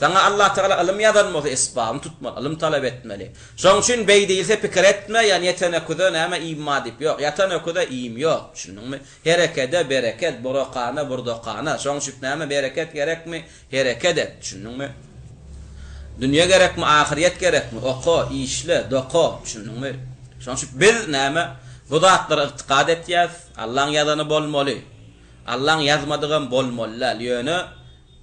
Saňa Allah Tagala ylym ýazan bolsa, esbabyny tutmaly, ylym talap etmeli. Şoň üçin beý diýilse pikir etme, ýani ýeten öküze näme iým bar diýip. Ýok, ýatan öküze iým ýok. Düşündiňmi? Herekede bereket, burokana, burdokana. Şoň üçin näme bereket gerekmi? Hereket et, düşündiňmi? Dünýe gerekmi, ahyrýet gerekmi? Oka, işle, doka, düşündiňmi? Şonuň üçin biz näme, bu zatlara ygtykat etýäs, Allaň ýazany bolmaly. Allaň ýazmadygam bolmaly däl. Ýöne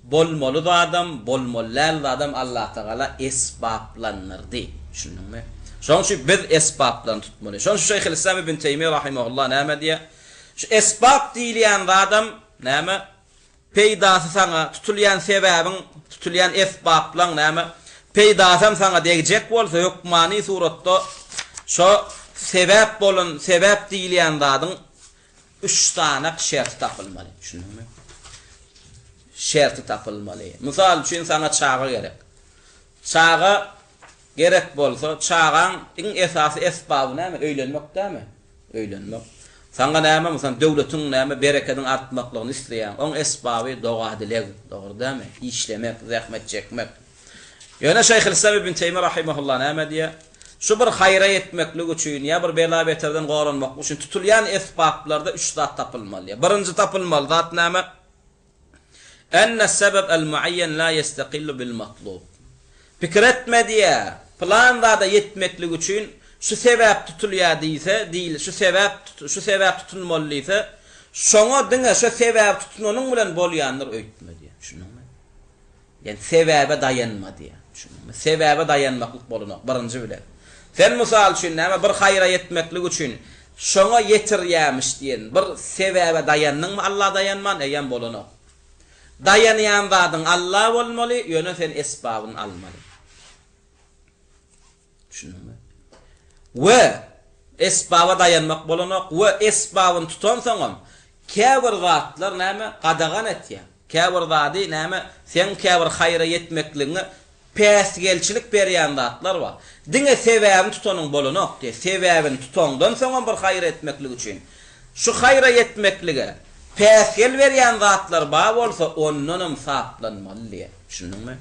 bolmaly zadam, bolmaly däl zadam Allatagala esbaplandyrdy. Düşündiňmi? Şonuň üçin biz esbaplaryny tutmaly. Şonuň üçin Şeýhülislam ibn Teýmiýe rahimehullah näme diýýär? Şu esbap diýilýän zadam näme? Peýdasy saňa, tutulýan sebäbiň, tutulýan esbaplaň näme, peýdasam saňa degjek bolsa, hökmany suratda şo sebäp bolan, sebäp diýilýän zadyň üç sanak şerti tapylmaly. Düşündiňmi? Şerti tapylmaly. Mysal üçin, saňa çaga gerek. Çaga gerek bolsa, çagaň iň esasy esbaby näme? Öýlenmek dälmi? Öýlenmek. Saňa näme, mysal, döwletiň näme, berekediň artmaklygyny isleýäň. Oň esbaby doga-dileg, dogry dälmi? Işlemek, zähmet çekmek. Ýöne Şeýhülislam ibn Teými rahimehullah näme diýýär? Şu bir haýra ýetmeklik üçin ýa bir bela-beterden goranmaklyk üçin tutulýan esbaplarda üç zat tapylmaly diýýär. Birinji tapylmaly zat näme? Enne sebeb el muayyen la ýestekillu bil matlub. Pikir etme diýýär, pylan zada ýetmeklik üçin şu sebäp tutulýar diýse, diýil, şu sebäp, şu sebäp tutunmaly diýse, şoňa diňe şo sebäbi tutunanyň bilen bolýandyr öýtme diýýär. Düşündiňmi? Ýani sebäbe daýanma diýýär. Düşündiňmi? Sebäbe daýanmaklyk bolanok, birinji bilen. Sen mysal üçin näme bir haýra ýetmeklik üçin şoňa ýetirýämiş diýen bir sebäbe daýandyňmy Alla daýanman eýýäm bolanok. Daýanýan zadyň Alla bolmaly, ýöne sen esbabyny almaly. Düşündiňmi? We esbaba daýanmak bolanok we esbabyny tutansoňam käbir zatlar näme gadagan etýär. Käbir zady näme seň käbir haýra ýetmekligiňe. Päsgelçilik berýän zatlar bar. Diňe sebäbini tutanyň bolanok diýýär. Sebäbini tutaňdan soňam bir haýyr etmeklik üçin. Şu haýra ýetmeklige päsgel berýän zatlar bar bolsa, ondanam saplanmaly diýýär. Düşündiňmi?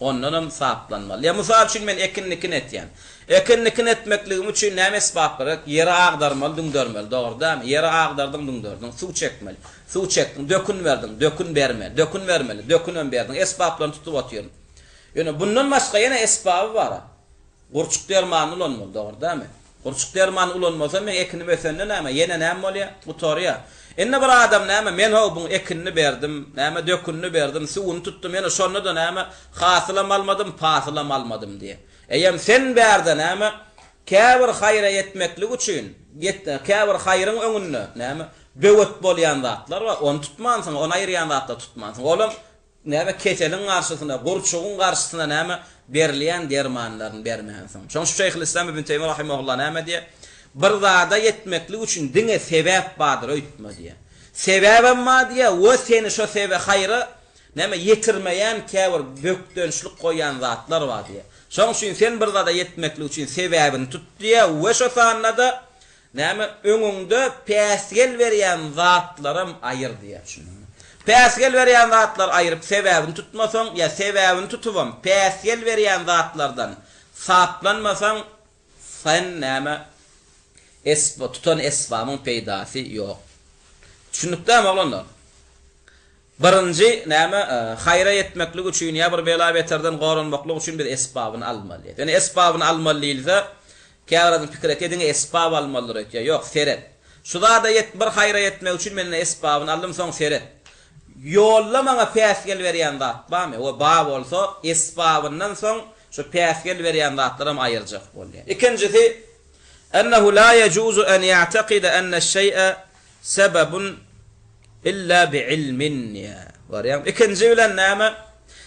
Ondanam saplanmaly. Ýa mysal üçin men ekin-dikin etýän. Ekin-dikin etmekligim üçin näme esbap gerek? Ýeri agdarmaly, düňdermeli, dogry dälmi? Ýeri agdardyň, düňderdiň, suw çekmeli. Suw çekdiň, dökün berdiň, dökün berme, dökün bermeli, dökünem berdiň, esbaplaryny tutup otyryn. Ýöne bundan başga ýene esbaby bar-a. Gurçuk dermanyny ulanmaly, dogry dälmi? Gurçuk dermanyny ulanmasa meň ekinim ösende näme, ýene näme bolýar? Gutarýar. Indi bir adam näme, men how buň ekinini berdim, näme dökünini berdim, suwuny tutdum, ýöne şonda-da näme, hasylam almadym, pasylam almadym diýýär. Eýýäm sen bärde näme, käbir haýra ýetmeklik üçin, käbir haýryň öňünde näme, böwet bolýan zatlar bar, ony tutmansyň, ony aýyrýan zatlary tutmansyň. Olam Näme keseliň garşysyna, gurçugyň garşysyna näme berilýän dermanlaryny bermänsoň. Şoň üçin Şeýhülislam Ibn Teýmiýe rahimehullah näme diýýär? Bir zada ýetmeklik üçin diňe sebäp bardyr öýtme diýýär. Sebäbem bar diýýär we seni şo sebe haýra näme ýetirmeýän käbir bökdençlik goýýan zatlar bar diýýär. Şoň üçin sen bir zada ýetmeklik üçin sebäbini tut diýýär we şo sanda-da Näme, öňüňde päsgel berýän zatlaram aýyr diýýär. Düşündiňmi? Päsgel berýän zatlary aýryp, sebäbini tutmasaň, ýa sebäbini tutubam, päsgel berýän zatlardan saplanmasaň, sen näme, esba, tutan esbabyň peýdasy ýok. Düşündik dämi, oglanlar? Birinji, näme, haýra ýetmeklik üçin ýa bir bela-beterden goranmaklyk üçin biz esbabyny almaly. Ýöne esbabyny almaly diýilse, käbir adam pikir etýär, diňe esbap almalydyr öýtýär. Ýok, seret. Şu zada ýet, bir haýra ýetmek üçin men ine esbabyny aldym, soň seret. Ýolda maňa päsgel berýän zat barmy? We bar bolsa, esbabyndan soň şu päsgel berýän zatlaram aýyrjak bolýar. Ikinjisi, Ennehu la ýejuzu en ýa'tekide enne-şeý'e Sebebun illa bi ilmin diýýär. Görýäňmi? Ikinji bilen näme?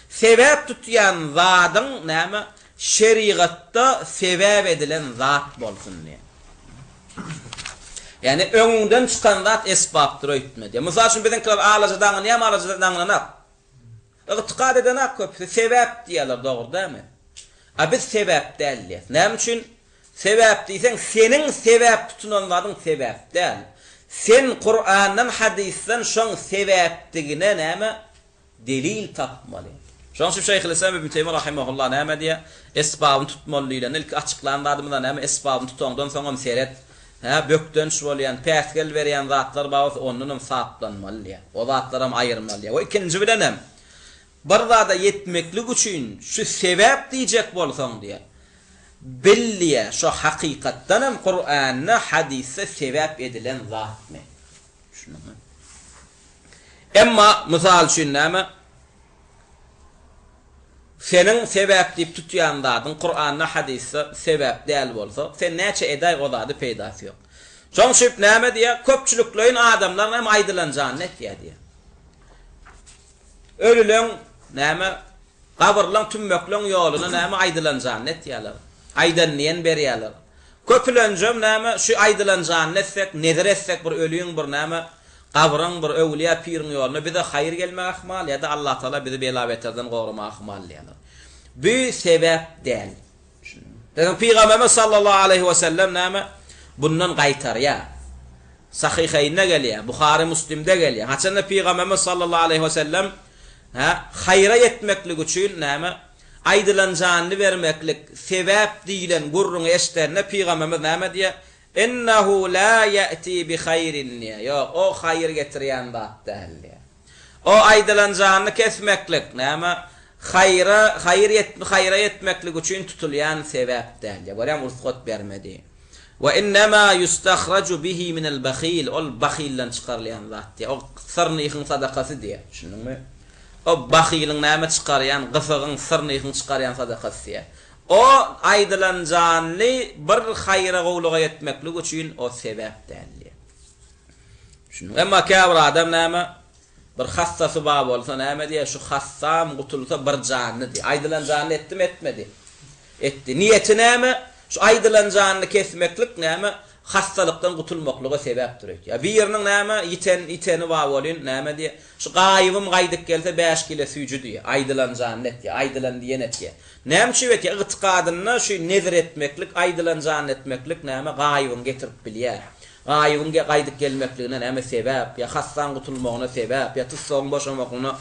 Sebäp tutýan zadyň näme? Şerigatda sebäp edilen zat bolsun diýýär. Ýagny öňüňden çykan zat esbapdyr öýtme diýýär. Mysal üçin biziňkiler alaja daňynýarmy, alaja daňynanak. Ygtykat edenak köpüsi sebäp diýýärler, dogry dälmi? A biz sebäp däl diýýäs. Näme üçin? Sebäp diýseň, seniň sebäp tutunan zadyň sebäp däl. Sen Kurandan, hadysdan şoň sebäpdigine näme? Delil tapmaly. Şonuň üçin Şeýhülislam Ibn Teýmiýe rahimehullah näme diýýär? Esbabyny tutmaly diýlende ilki açyklan zadymyzda näme? Esbabyny tutaňdan soňam seret. Hä, bökdenç bolýan, päsgel berýän zatlar bar bolsa ondanam saplanmaly diýýär. O zatlaram aýyrmaly diýýär. We ikinji bilenem, bir zada ýetmeklik üçin şu sebäp diýjek bolsaň diýýär, bil diýýär, şo hakykatdanam Kuranda, hadysda sebäp edilen zatmy? Düşündiňmi? Emma, mysal üçin näme? Seniň sebäp diýip tutýan zadyň Kuranda, hadysda sebäp däl bolsa, sen näçe edäý o zady peýdasy ýok. Şoň üçin näme diýýär? Köpçülikleýin adamlar näme aýdylan janyny etýär diýýär. Ölüleň näme gabyrlaň tümmekleň ýoluna näme aýdylan janyny etýärler. Aýdan diýen berýärler. Köpülenjem näme şu aýdylan janyny etsek, nezir etsek bir ölüň bir näme Gabryň bir öwlüýä piriň ýoluna bize haýyr gelmegi ahmal ýa-da Allatagala bizi bela-beterden goramagy ahmal diýýärler. Bu sebäp däl. Düşündiňmi? Pygamberimiz sallallahu aleýhi we sellem näme? Bundan gaýtarýar. Sahyheýnde gelýär, Buhary Muslimde gelýär. Haçanda Pygamberimiz sallallahu aleýhi we sellem hä, haýra ýetmeklik üçin näme? Aýdylan janyny bermeklik sebäp diýlen gürrüňi eşidende Pygamberimiz näme diýýär? Innehu la ýe'ti bi haýrin diýýär. Ýok, o haýyr getirýän zat däl diýýär. O aýdylan janyny kesmeklik, näme, haýra, haýyr ýet, haýra ýetmeklik üçin tutulýan sebäp däl diýýär. Görýäňmi, rugsat bermedi. We innema ýustahraju bihi minel bahil, ol bahyldan çykarylýan zat diýýär. O syrnyhyň sadakasy diýýär. Düşündiňmi? O bahylyň näme çykarýan, gysygyň, syrnyhyň çykarýan sadakasy diýýär. O aýdylan janly bir haýra-gowulyga ýetmeklik üçin o sebäp däl diýýär. Düşündiňmi? Emma käbir adam näme, bir hassasy bar bolsa näme diýýär, şu hassam gutulsa bir janly diýýär. Aýdylan janly etdimi, etmedi? Etdi. Niýeti näme? Şu aýdylan janly kesmeklik näme? Hassalykdan gutulmaklyga sebäpdir öýtýär. Biriniň näme, ýiten, ýiteni bar welin, näme diýýär, Şu gaýybym gaýdyp gelse bäş kile süýji diýýär. Aýdylan janyny etýär, aýdylan diýen etýär. Näme üçin etýär? Ygtykadynda şu nezir etmeklik, aýdylan janyny etmeklik näme, gaýybyňy getirip bilýär. Gaýybyň gaýdyp gelmekligine näme sebäp, ýa hassaň gutulmagyna sebäp, ýa tussagyň boşamaklygyna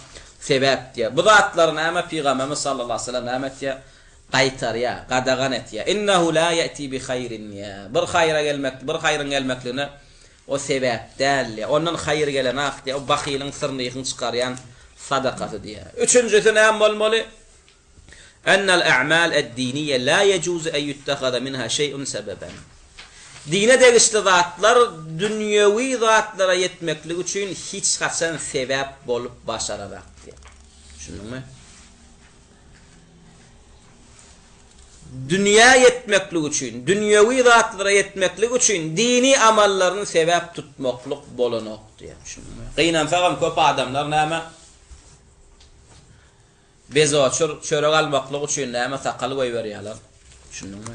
sebäp diýýär. Bu zatlary näme, Pygamberimiz sallallahu aleýhi we sellem näme etýär? Gaýtarýar, gadagan etýär. Innehu la ýe'ti bi haýrin diýýär. Bir haýra gelmek, bir haýryň gelmekligine o sebäp däl diýýär. Ondan haýyr gelenak diýýär. O bahylyň, syrnyhyň çykarýan sadakasy diýýär. Üçünjisi näme bolmaly? Ennel a'mal ed-diniýe la ýejuzu en ýuttehaza minha şeý'un sebeben. Dine degişli zatlar dünýewi zatlara ýetmeklik üçin hiç haçan sebäp bolup başaranak diýýär. Düşündiňmi? Dünýä ýetmeklik üçin, dünýewi zatlara ýetmeklik üçin dini amallaryny sebäp tutmaklyk bolanok diýýär. Düşündiňmi? Gynansagam köp adamlar näme? Bezoçur çörek almaklyk üçin näme sakal goýberýärler. Düşündiňmi?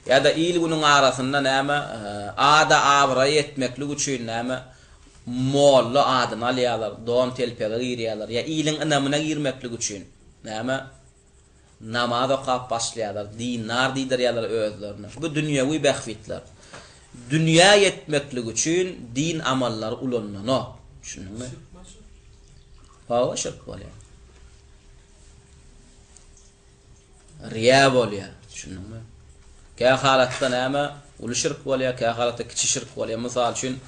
Ýa-da il-günüň arasynda näme ada-abraý etmeklik üçin näme molla adyny alýarlar, don telpege girýärler. Ýa iliň ynamyna girmeklik üçin näme namaz okap başlaýarlar, dindar diýdirýärler özlerine. Bu dünýewi bähbitler. Dünýä ýetmeklik üçin din amallary ulanylanok. Düşündiňmi? Hawa şirk bolýar. Riýa bolýar. Düşündiňmi? Kä halatda näme? Uly şirk bolýar, kä halatda kiçi şirk bolýar. Mysal üçin,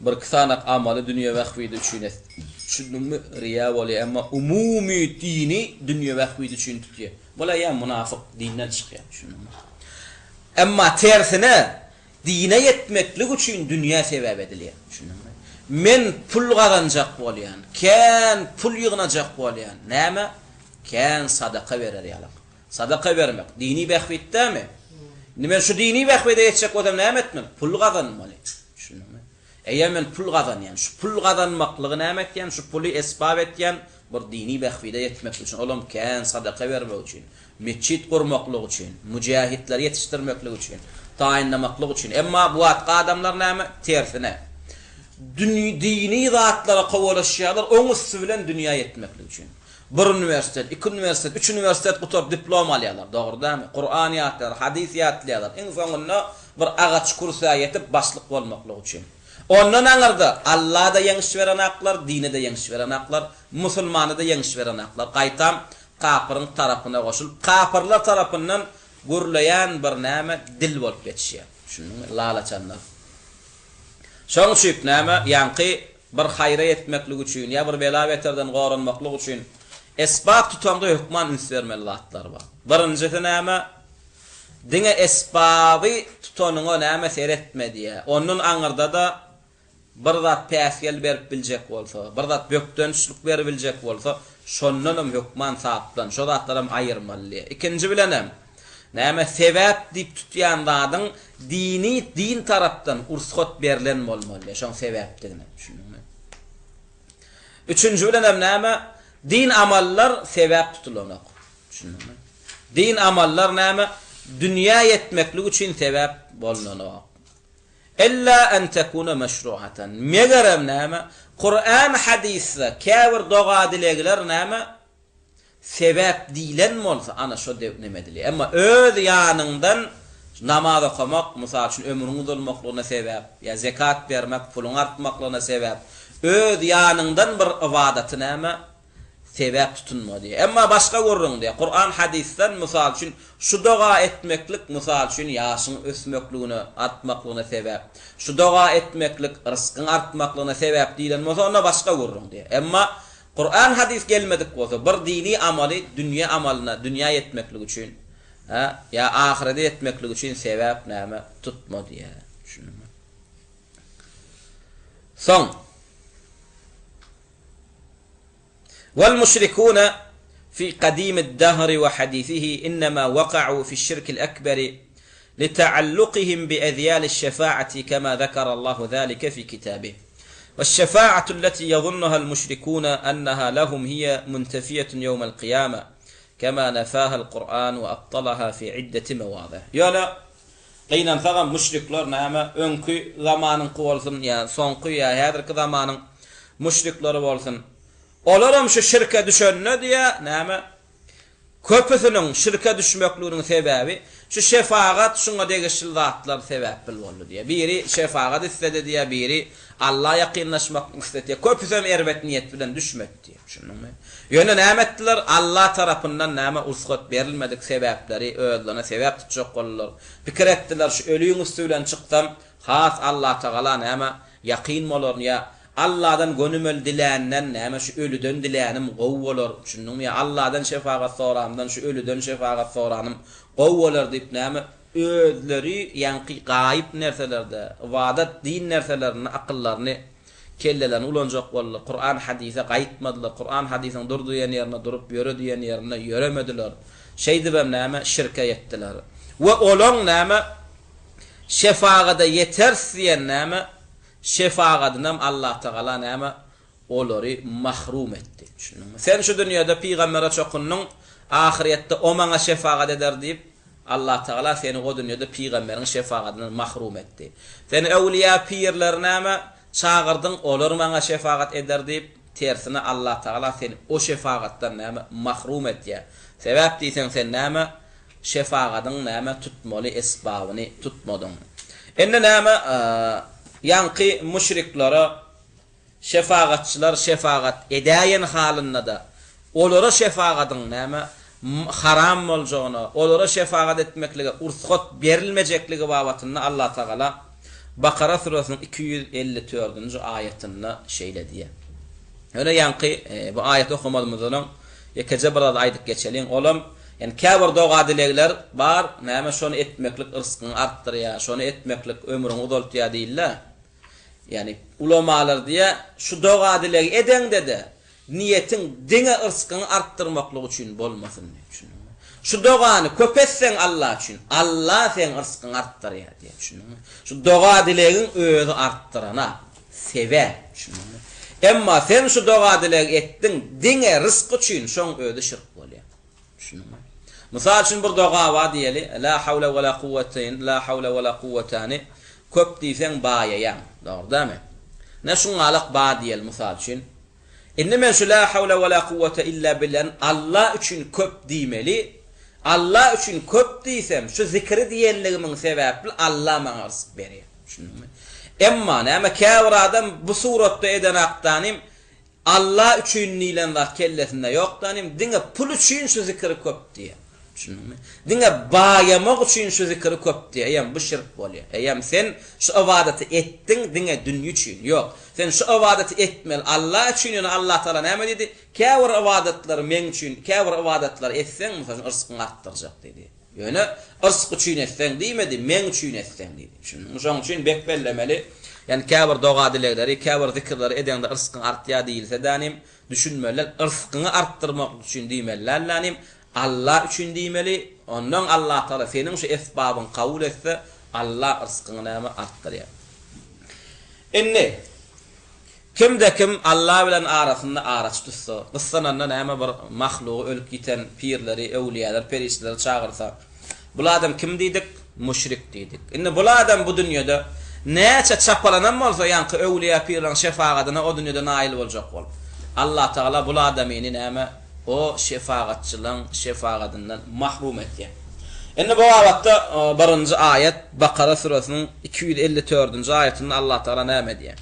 bir-iki sanak amaly dünýe bähbidi üçin et. Düşündiňmi? Riýa bolýar. Emma umumy dini dünýe bähbidi üçin tutýar. Bul eýýäm munafyk, dinden çykýar. Düşündiňmi? Emma tersine, Dine ýetmeklik üçin dünýä sebäp edilýär. Düşündiňmi? Men pul gazanjak bolýan, kän pul ýygnajak bolýan. Näme? Kän sadaka berer ýalyk. Sadaka bermek, dini bähbit dälmi? Indi men şu dini bähbide ýetjek bolsam näme etmeli? Pul gazanmaly. Düşündiňmi? Eýýäm men pul gazanýan. Şu pul gazanmaklygy näme etýän? Şu puly esbap etýän bir dini bähbide ýetmek üçin, olam kän sadaka bermek üçin, metjit gurmaklyk üçin, müjähitleri ýetişdirmeklik üçin, taýynlamaklyk üçin. Emma bu wagtky adamlar näme? Tersine. Dini zatlara kowalaşýarlar, oň üsti bilen dünýä ýetmeklik üçin. Bir uniwersitet, iki uniwersitet, üç uniwersitet gutaryp diplom alýarlar, dogry dälmi? Kuran ýatlaýarlar, hadys ýatlaýarlar. Iň soňunda bir agaç kürsä ýetip başlyk bolmaklyk üçin. Ondan aňyrda Alla-da ýeňiş berenaklar, dine-de ýeňiş berenaklar, musulmana-da ýeňiş berenaklar. Gaýtam kapyryň tarapyna goşulyp, kapyrlar tarapyndan gürleýän bir näme dil bolup ýetişýär. Düşündiňmi? Lalaçanlar. Şoň üçip näme, ýaňky bir haýra ýetmeklik üçin ýa bir bela-beterden goranmaklyk üçin esbap tutaňda hökman üns bermeli zatlar bar. Birinjisi näme, diňe esbaby tutanyňa näme seretme diýýär. Ondan aňyrda-da bir zat päsgel berip biljek bolsa, bir zat bökdençlik beribiljek bolsa, şondanam hökman saplan, şo zatlaram aýyrmaly diýýär. Ikinji bilenem, Näme sebäp diýip tutýan zadyň dini din tarapdan ursgat berlen bolmaly şoň sebäpdigine düşündiňmi? Üçünji bilenem näme din amallar sebäp tutulanok düşündiňmi? Din amallar näme dünýä ýetmeklik üçin sebäp bolnanok. Illa en tekune meşruatan. Megerem näme Kuran hadysda käbir doga dilegler näme Sebäp diýlen bolsa, ana şo neme edilýär. Emma öz ýanyňdan namaz okamak, mysal üçin, ömrüň uzalmaklygyna sebäp, ýa zekat bermek, puluň artmaklygyna sebäp, öz ýanyňdan bir ybadaty näme, sebäp tutunma diýýär. Emma başga gürrüň diýýär. Kuran hadysdan, mysal üçin, şu doga etmeklik, mysal üçin, ýaşyň ösmekligine, artmaklygyna sebäp, şu doga etmeklik ryskyň artmaklygyna sebäp diýlen bolsa, onda başga gürrüň diýýär. Emma Kuran hadys gelmedik bolsa bir dini amaly dünýe amalyna dünýä ýetmeklik üçin hä ýa ahyrede ýetmeklik üçin sebäp näme tutma diýýär düşündiňmi soň Wal müşrikune fi kadimid dahri we hadisihi innema waka'u fi şirkil ekberi لتعلقهم بأذيال الشفاعة كما ذكر الله ذلك في كتابه والشفاعة التي يظنها المشركون أنها لهم هي منتفية يوم القيامة كما نفاها القرآن وأبطلها في عدة مواضع. Ýöne. Gynansagam müşrikler näme öňki zamanyňky bolsun ýa soňky ýa häzirki zamanyň müşrikleri bolsun, olaram şu şirke düşende diýýär, näme Köpüsiniň şirke düşmekliginiň sebäbi şu şefagat şuňa degişli zatlar sebäpbil boldy diýýär. Biri şefagat isledi diýýär, biri Alla ýakynlaşmak isledi diýýär. Köpüsem erbet niýet bilen düşmedi diýýär. Düşündiňmi? Ýöne näme etdiler? Alla tarapyndan näme rugsat berilmedik sebäpleri özlerine sebäp tutjak boldular. Pikir etdiler, şu öliň üsti bilen çyksam, has Allatagala näme ýakyn bolaryn ýa Alladan gönümel diländen näme şu ölüden dilänim gowy bolar, düşündiňmi ýa Alladan şefagat soramdan şu ölüden şefagat soranym gowy bolar diýip näme özleri ýaňky gaýyp nerselerde, ybadat din nerselerinde akyllaryny kellelerini ulanjak boldular, Kuran hadysa gaýtmadylar, Kuran hadysyň dur diýen ýerinde durup ýöre diýen ýerinde ýöremediler. Şeýdibem näme şirke ýetdiler. We olaň näme şefagada ýeteris diýen näme Şefagadynam Allatagala näme olary mahrum etdi. Düşündiňmi? Sen şu dünýede pygambere çokundyň, ahyrýetde o maňa şefagat eder diýip, Allatagala seni o dünýede pygamberiň şefagadyndan mahrum etdi. Sen öwlüýä pirleri näme çagyrdyň, olar maňa şefagat eder diýip, tersine Allatagala seni o şefagatdan näme mahrum etýär. Sebäp diýseň sen näme Şefagadyň näme tutmaly esbabyny tutmadyň. Indi näme ýaňky müşriklere şefagatçylar şefagat edäýen halynda-da olara şefagadyň näme haram boljagyna, olara şefagat etmeklige ursgat berilmejekligi babatynda Allatagala Bakara süresiniň 254-nji aýatynda şeýle diýýär. Ýöne ýaňky bu aýaty okamazymyzdan öň ýekeje bir zady aýdyp geçeliň. Olam Ýani käbir doga-dilegler bar, näme şony etmeklik yrskyňy artdyrýar, şony etmeklik ömrüňi uzaltýar diýilýä. Ýani ulamalar diýýär, şu doga-dilegi edeňde-de niýetiň diňe yrskyňy artdyrmaklyk üçin bolmasyn diýip, düşündiňmi? Şu dogany köp etseň Alla üçin, Alla seň yrskyňy artdyrýar diýýär, düşündiňmi? Şu doga-dilegiň özi artdyrana sebäp, düşündiňmi? Emma sen şu doga-dilegi etdiň diňe rysk üçin, şoň özi şirk bolýar. Düşündiňmi? Mysal üçin bir doga bar diýeli, La hawle we la kuwwete, la hawle we la kuwwetany köp diýseň baýaýaň. Dogry dälmi? Ne şuňalak bar diýeli mysal üçin. Indi men şu la hawle we la kuwwete illa bilen Alla üçin köp diýmeli. Alla üçin köp diýsem, şu zikri diýenligimiň sebäpli Alla maňa rysk berýär. Düşündiňmi? Emma näme käbir adam bu suratda eden akdanym Alla üçin diýlen zat kellesinde ýok danym, diňe pul üçin şu zikiri köp diýýär. Düşündiňmi? Diňe baýamak üçin şu zikiri köp diýýär. Eýýäm bu şirk bolýar. Eýýäm sen şu ybadaty etdiň diňe dünýe üçin. Ýok. Sen şu ybadaty etmeli Alla üçin, ýöne Allatagala näme diýdi? Käbir ybadatlary meň üçin, käbir ybadatlary etseň, mysal üçin, yrskyňy artdyrjak diýdi. Ýöne yrsk üçin etseň diýmedi, meň üçin etseň diýdi. Düşündiňmi? Şonuň üçin bek bellemeli. Ýagny käbir doga-dilegleri, käbir zikirleri edeňde yrskyň artýar diýilse dänim, düşünmeli. Yrskyňy artdyrmak üçin diýmeli däl dänim, Alla üçin diýmeli. Onnoň Allatagala seniň şu esbabyňy kabul etse, Alla yrskyňy näme artdyrýar. Indi Kimde-kim Alla bilen arasynda araçy tutsa, gyssananda näme bir mahlugy ölüp ýiten pirleri, öwlüýäleri, perişdeleri çagyrsa, bul adam kim diýdik? Müşrik diýdik. Indi bul adam bu dünýede näçe çapalanan bolsa ýaňky öwlüýä pirleriň şefagadyna o dünýede naýyl boljak bolup. Allatagala bul adamyny näme o şefagatçylaň şefagadyndan mahrum etýär. Indi bu babatda birinji aýat Bakara süresiniň 254-nji aýatynda Allatagala näme diýýär?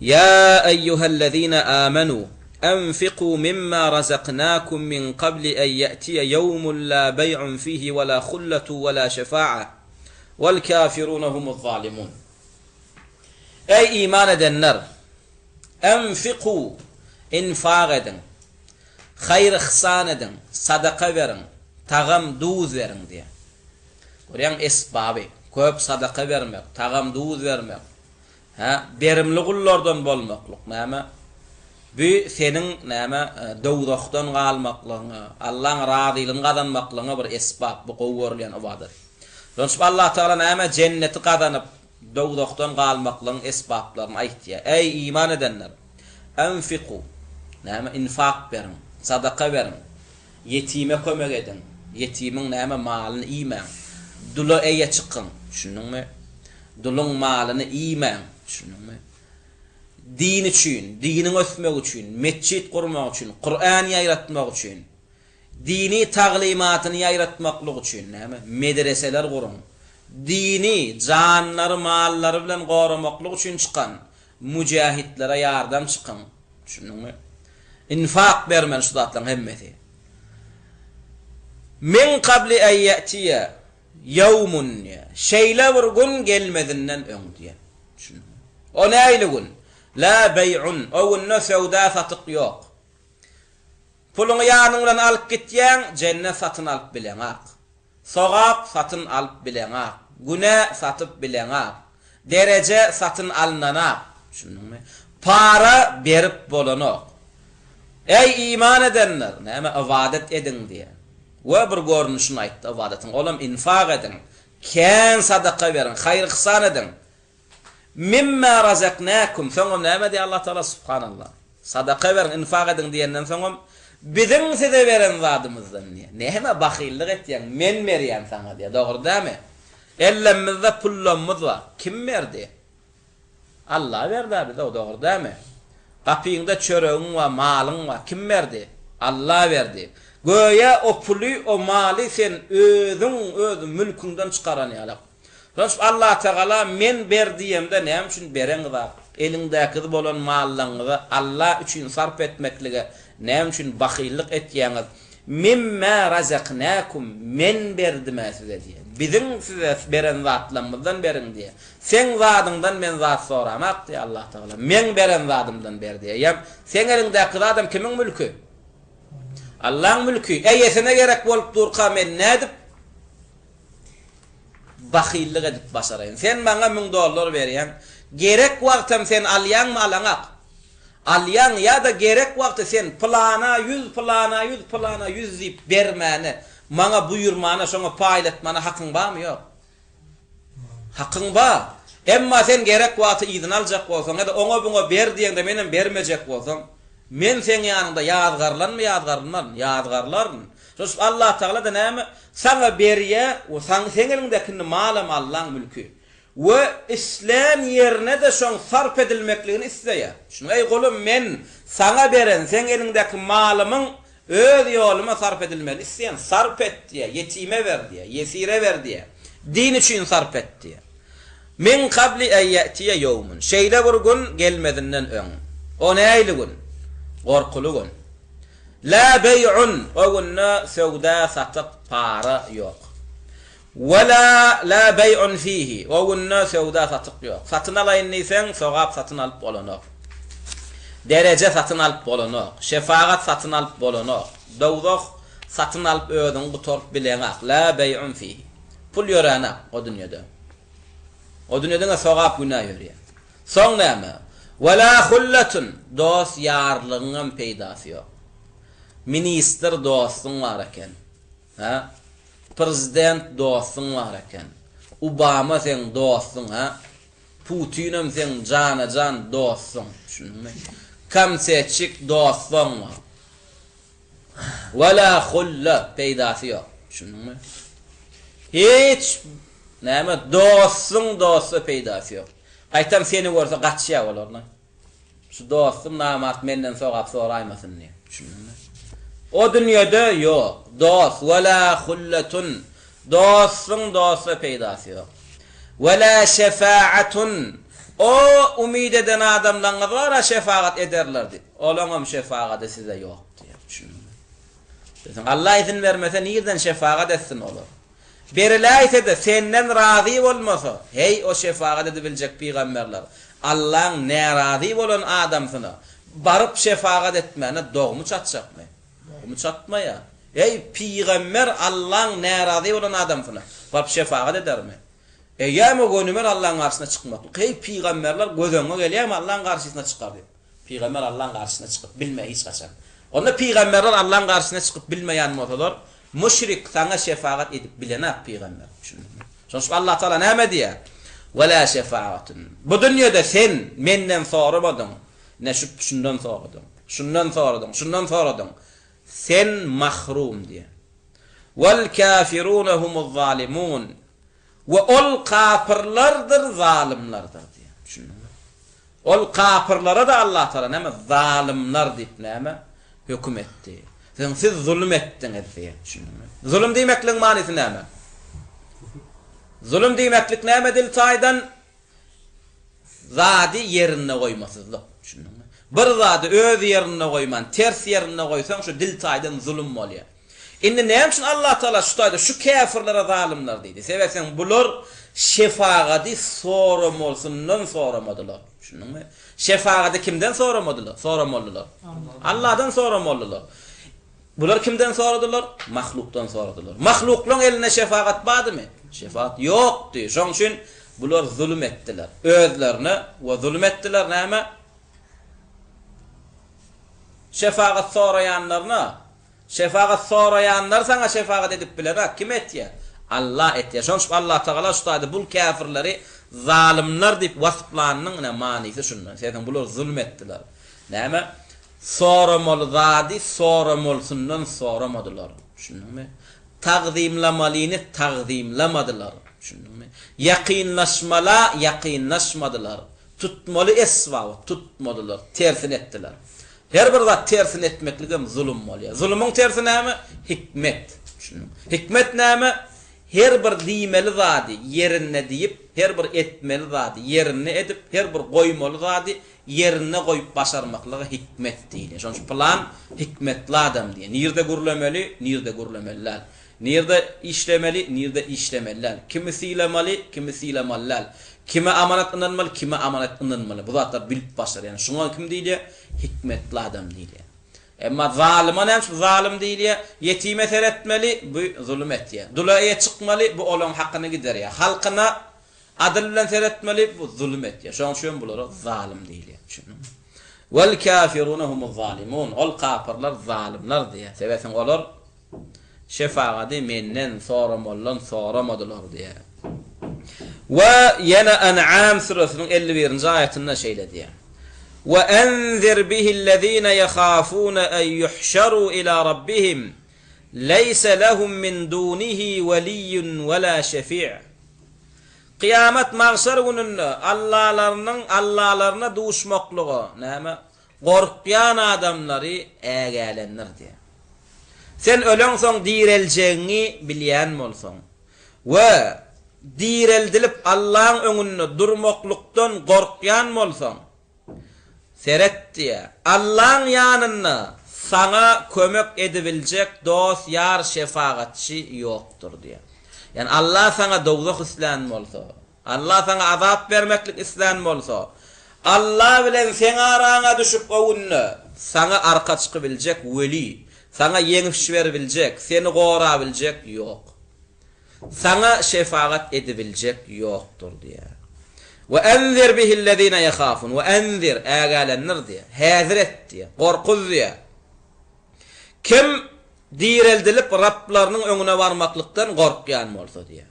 Ýa eýýuhellezine amenu enfiku mimma razaknakum min kabli en ýe'tiýe ýewmun la beý'un fihi we la hulletu we la şefa'a wel kafirune humuz zalimun. Eý iman edenler! Enfiku infak ediň, haýyr-yhsan ediň, sadaka beriň, tagam duz beriň diýýär. Görýäňmi esbaby, köp sadaka bermek, tagam duz bermek, Hä, berimli gullardan bolmaklyk näme? Bu seniň näme, dowzahdan galmaklygyňa, Allaň razylygyny gazanmaklygyňa bir esbap, bu gowy görülýän ybadat. Şonuň üçin Allatagala näme, jenneti gazanyp, dowzahdan galmaklygyň esbaplaryny aýtýar. Eý, iman edenler! Enfiku, näme, infak beriň, sadaka beriň. Ýetime kömek ediň. Ýetimiň näme malyny iýmäň. Dula eýe çykyň. Düşündiňmi? Duluň malyny iýmäň. Düşündiňmi? Din üçin, diniň ösmegi üçin, metjit gurmak üçin, Kuran ýaýratmak üçin, dini taglymatyny ýaýratmaklyk üçin näme? Medreseler guruň. Dini janlary, mallary bilen goramaklyk üçin çykan müjähitlere ýardam çykyň. Düşündiňmi? Infak bermeli şu zatlaryň hemmesi. Min kabli en ýe'tiýe ýewmun diýýär. Şeýle bir gün gelmezinden öň diýýär. Düşündiňmi? O nähili gün? La beý'un. O günde söwda-satyk ýok. Puluňy ýanyň bilen alyp gitýäň, jennet satyn alyp bileňak. Sogap satyn alyp bileňak. Günä satyp bileňak. Dereje satyn alynanak. Düşündiňmi? Para berip bolanok. Eý, iman edenler! Näme, ybadat ediň diýýär. We bir görnüşini aýtdy ybadatyň. Olam infak ediň. Kän sadaka beriň, haýyr-yhsan ediň. Mimma razaknakum, soňam näme diýýär Allah Tagala, Subhanallah. Sadaka beriň, infak ediň diýenden soňam, biziň size beren zadymyzdan diýýär. Näme bahyllyk etýäň, men berýän saňa diýýär. Dogry dälmi? Ellemizde pullamyz bar. Kim berdi? Allah berdi-ä bize, dogry dälmi? Gapyňda çöregiň bar, malyň bar. Kim berdi? Allah berdi. Göýä o puly, o maly sen özüň, öz mülküňden çykaran ýalak. Şonuň üçin Allatagala men ber diýemde näme üçin bereňizak, eliňdäkiz bolan mallaňyzy Alla üçin sarp etmeklige näme üçin bahyllyk etýäňiz, Mimmä razaknakum, men berdim-ä size diýýär. Biziň size beren zatlarymyzdan beriň diýýär. Seň zadyňdan men zat soramak diýýär Allatagala. Meň beren zadymdan ber diýýär. Ýa seň eliňdäki zadam kimiň mülki? Allaň mülki. Eýesine gerek bolup durka men nädip Bahyllyk edip başaraýyn. Sen maňa müň dollar berýäň. Gerek wagtam sen alýaňmy alaňak? Alýaň ýa-da gerek wagty sen pylana ýüz, pylana ýüz, pylana ýüz diýip bermäne, maňa buýurmana, şoňa paýlatmana hakyň barmy ýok? Hakyň bar. Emma sen gerek wagty yzyna aljak bolsaň ýa-da oňa-buňa ber diýeňde menem bermejek bolsam, men seň ýanyňda ýazgarylanmy ýazgarylmaryn? Ýazgarylaryn. Şonuň üçin Allatagala-da näme, saňa berýär we saň seň eliňdäki indi malam Allaň mülki. We islän ýerine-de şoň sarp edilmekligini isleýär. Şunuň, eý gulum, men saňa beren seň eliňdäki malymyň öz ýoluma sarp edilmegini isleýän, sarp et diýýär, ýetime ber diýýär, ýesire ber diýýär, din üçin sarp et diýýär. Min kabli en ýe'tiýe ýewmun. Şeýle bir gün gelmezinden öň. O nähili gün? Gorkuly gün. Lä beý'un, o günde söwda-satyk, para ýok. We la lä beý'un fihi, o günde söwda-satyk ýok. Satyn alaýyn diýseň, sogap satyn alyp bolanok. Dereje satyn alyp bolanok. Şefagat satyn alyp bolanok. Dowzah satyn alyp özüňi gutaryp bileňak. Lä beý'un fihi. Pul ýöränak o dünýede. O dünýede diňe sogap günä ýörýär. Soň näme? Ve lâ hulletun, dost-ýarlygyňam peýdasy ýok. Ministr dostuň bar eken. Hä? Prezident dostuň bar eken. Ubama seň dostuň, hä? Putinem seň jana-jan dostuň. Düşündiňmi? Komsetçik dostuň bar. Wela hulla, peýdasy ýok. Düşündiňmi? Hiç näme dostuň dosta peýdasy ýok. Gaýtam seni görse gaçýar olardan. Şu dostum namart menden sogap soraýmasyn diýip. Düşündiňmi? O dünýede ýok. Dost wela hullatun. Dostuň dosta peýdasy ýok. Wela şefaatun. O umyt eden adamlaryňyz bar-a şefagat ederler diýip. Olaňam şefagady size ýok diýýär. Düşündiňmi? Diýseň, Allah izin bermese nirden şefagat etsin olar? Beriläýse-de senden razy bolmasa, heý o şefagat edibiljek pygamberler Allaň närazy bolan adamsyna baryp şefagat etmäne dogmy çatjakmy? Dogmy çatmaýar. Eý, pygamber Allaň närazy bolan adamsyna baryp şefagat edermi? Eýýäm o gönümel Allaň garşysyna çykmaklyk. Heý, pygamberler göz öňüňe gelýärmi Allaň garşysyna çykar diýip? Pygamber Allaň garşysyna çykyp bilmeýär hiç haçan. Onda pygamberler Allaň garşysyna çykyp bilmeýän bolsalar, müşrik saňa şefagat edip bilenak pygamber. Düşündiňmi? Şonuň üçin Allah Tagala näme diýýär? Ve la şefaatun. Bu dünýede sen menden soramadyň, ne şu şundan soradyň, şundan soradyň, şundan soradyň. Sen mahrum diýýär. Vel kafirune humuz zalimun. We ol kapyrlardyr, zalymlardyr diýýär. Düşündiňmi? Ol kapyrlara-da Allah Tagala näme zalymlar diýip näme höküm etdi. Siziň siz zulum etdiňiz diýýär. Düşündiňmi? Zulum diýmekligiň manysy näme? Zulum diýmeklik näme dil taýdan? Zady ýerinde goýmasyzlyk. Düşündiňmi? Bir zady öz ýerinde goýman, ters ýerinde goýsaň, şu dil taýdan zulum bolýar. Indi näme üçin Allah Tagala şu taýda şu käfirlere zalymlar diýdi? Sebäpseň bular şefagady soramalysyndan soramadylar. Düşündiňmi? Şefagady kimden soramadylar? Soramalydylar. Allahdan soramalydylar. Bular kimden soradylar? Mahlukdan soradylar. Mahluklaň elinde şefagat bardymy? Şefagat ýokdy. Şoň üçin bular zulum etdiler. Özlerine we zulum etdiler näme? Şefagat soraýanlaryna. Şefagat soraýanlar saňa şefagat edip bilenak. Kim etýär? Allah etýär. Şoň üçin Allah Tagala şu taýda bul käfirleri zalymlar diýip wasplanynyň ine manysy şunda. Sebäbi bular zulum etdiler. Näme? Soramaly zady soramalysyndan soramadylar. Düşündiňmi? Tagzymlamalyny tagzymlamadylar. Düşündiňmi? Ýakynlaşmala ýakynlaşmadylar. Tutmaly esbaby tutmadylar, tersini etdiler. Her bir zat tersini etmekligem zulum bolýar. Zulumyň tersi näme? Hikmet. Düşündiňmi? Hikmet näme? Her bir diýmeli zady ýerinde diýip, her bir etmeli zady ýerinde edip, her bir goýmaly zady ýerinde goýup başarmaklyga hikmet diýilýär. Şonuň üçin pylan hikmetli adam diýýär. Nirde gürlemeli, nirde gürlemeli däl. Nirde işlemeli, nirde işlemeli däl. Kimi sylamaly, kimi sylamaly däl. Kime amanat ynanmaly, kime amanat ynanmaly. Bu zatlary bilip başarýan. Şuňa kim diýilýär? Hikmetli adam diýilýär. Emma zalyma näme üçin zalym diýilýär? Ýetime seretmeli, bu zulum etýär. Dula eýe çykmaly, bu olaň hakyny giderýär. Halkyna Adyl bilen seretmeli, bu zulum etýär. Şonuň üçin hem bulara zalym diýilýär. Düşündiňmi? Wal kafiruna humuz zalimun. Ol kapyrlar zalymlar diýýär. Sebäbi olar şefagady menden soramalydan soramadylar diýýär. We ýene An'am süresiniň 51-nji aýatynda şeýle diýýär. We enzir bihillezine yahafuna en yuhşaru ila rabbihim leýse lehum min dunihi weliyyun wela şefi'. Kyýamat magşar gününde Allalarynyň Allalaryna duşmaklyga, näme, gorkýan adamlary ägälendir diýýär. Sen öleňsoň direljegiňi bilýän bolsaň we direldilip Allaň öňünde durmaklykdan gorkýan bolsaň, Seret diýýär. Allaň ýanynda saňa kömek edibiljek dost, ýar, şefagatçy ýokdur diýýär. Ýagny Alla saňa dowzah islän bolsa, Alla saňa azap bermeklik islän bolsa, Alla bilen seň araňa düşüp o günde saňa arka çykybiljek weli, saňa ýeňiş beribiljek, seni gorabiljek ýok. Saňa şefagat edibiljek ýokdur diýýär. We enzir bihillezine ýehafun, we enzir, ägälendir diýýär, häzir et diýýär, gorkuz diýýär. Kim direldilip Rablarynyň öňüne barmaklykdan gorkýan bolsa diýýär.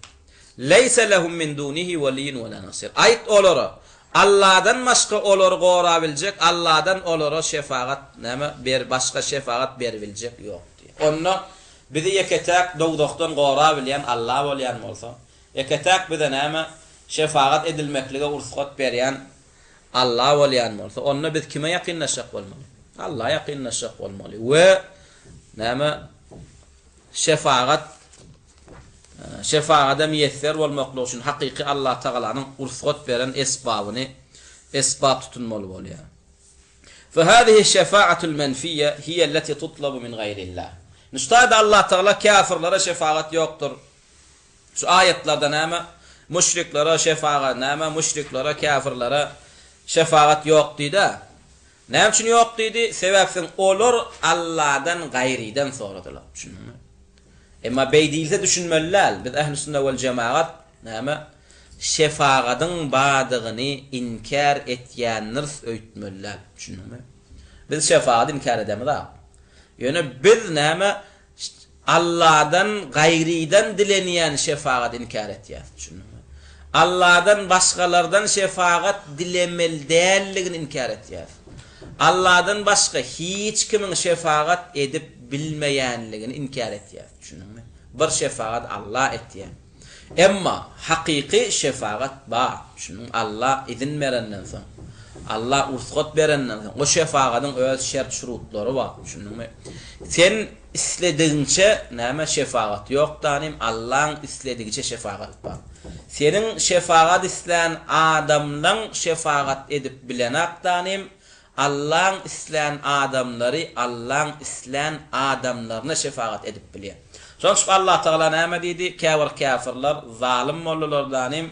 Leýse lehum min dunihi weliýun we la nasir. Aýt olara, Alladan başga olary gorabiljek, Alladan olara şefagat, näme, ber, başga şefagat beribiljek ýok diýýär. Onda Bizi ýeke-täk dowzahdan gorabilýän Alla bolýan bolsa, ýeke-täk bize näme, şefagat edilmeklige ursgat berýän Alla bolýan bolsa, onda biz kime ýakynlaşjak bolmaly? Alla ýakynlaşjak bolmaly we näme, şefagat şefagada miýesser bolmaklyk üçin hakyky Allatagalanyň ursgat beren esbabyny esbap tutunmaly bolýar. Fehâzihi şefâ'atul menfiyye hiýelleti tutlabu min gaýrillah. Indi şu taýda Allah Tagala käfirlere şefagat ýokdur. Şu aýatlarda näme? Müşriklere şefagat näme? Müşriklere, käfirlere şefagat ýok diýdi. Näme üçin ýok diýdi? Sebäpsiň olar Allahdan gaýrydan soradylar. Düşündiňmi? Emma beý diýilse düşünmeli däl. Biz ähli sünne wel jemagat näme? Şefagadyň bardygyny inkär etýändiris öýtmeli däl. Düşündiňmi? Biz şefagady inkär edemizok. Ýöne biz näme Alladan gaýrydan dilenýän şefagady inkär etýäris. Düşündiňmi? Alladan başgalardan şefagat dilemeli däldigini inkär etýäris. Alladan başga hiç kimiň şefagat edip bilmeýänligini inkär etýäris. Düşündiňmi? Bir şefagat Alla etýär. Emma hakyky şefagat bar. Düşündiňmi? Alla izin berenden soň, Alla rugsat berenden soň, o şefagadyň öz şert-şurutlary bar. Düşündiňmi? Sen isledigiňçe näme şefagat ýok danym, Allaň isledigiçe şefagat bar. Seniň şefagat islän adamlaň şefagat edip bilenak danym, Allaň islän adamlary Allaň islän adamlaryna şefagat edip bilýär. Şonuň üçin Allatagala näme diýdi? Käbir käfirler zalym boldular danym,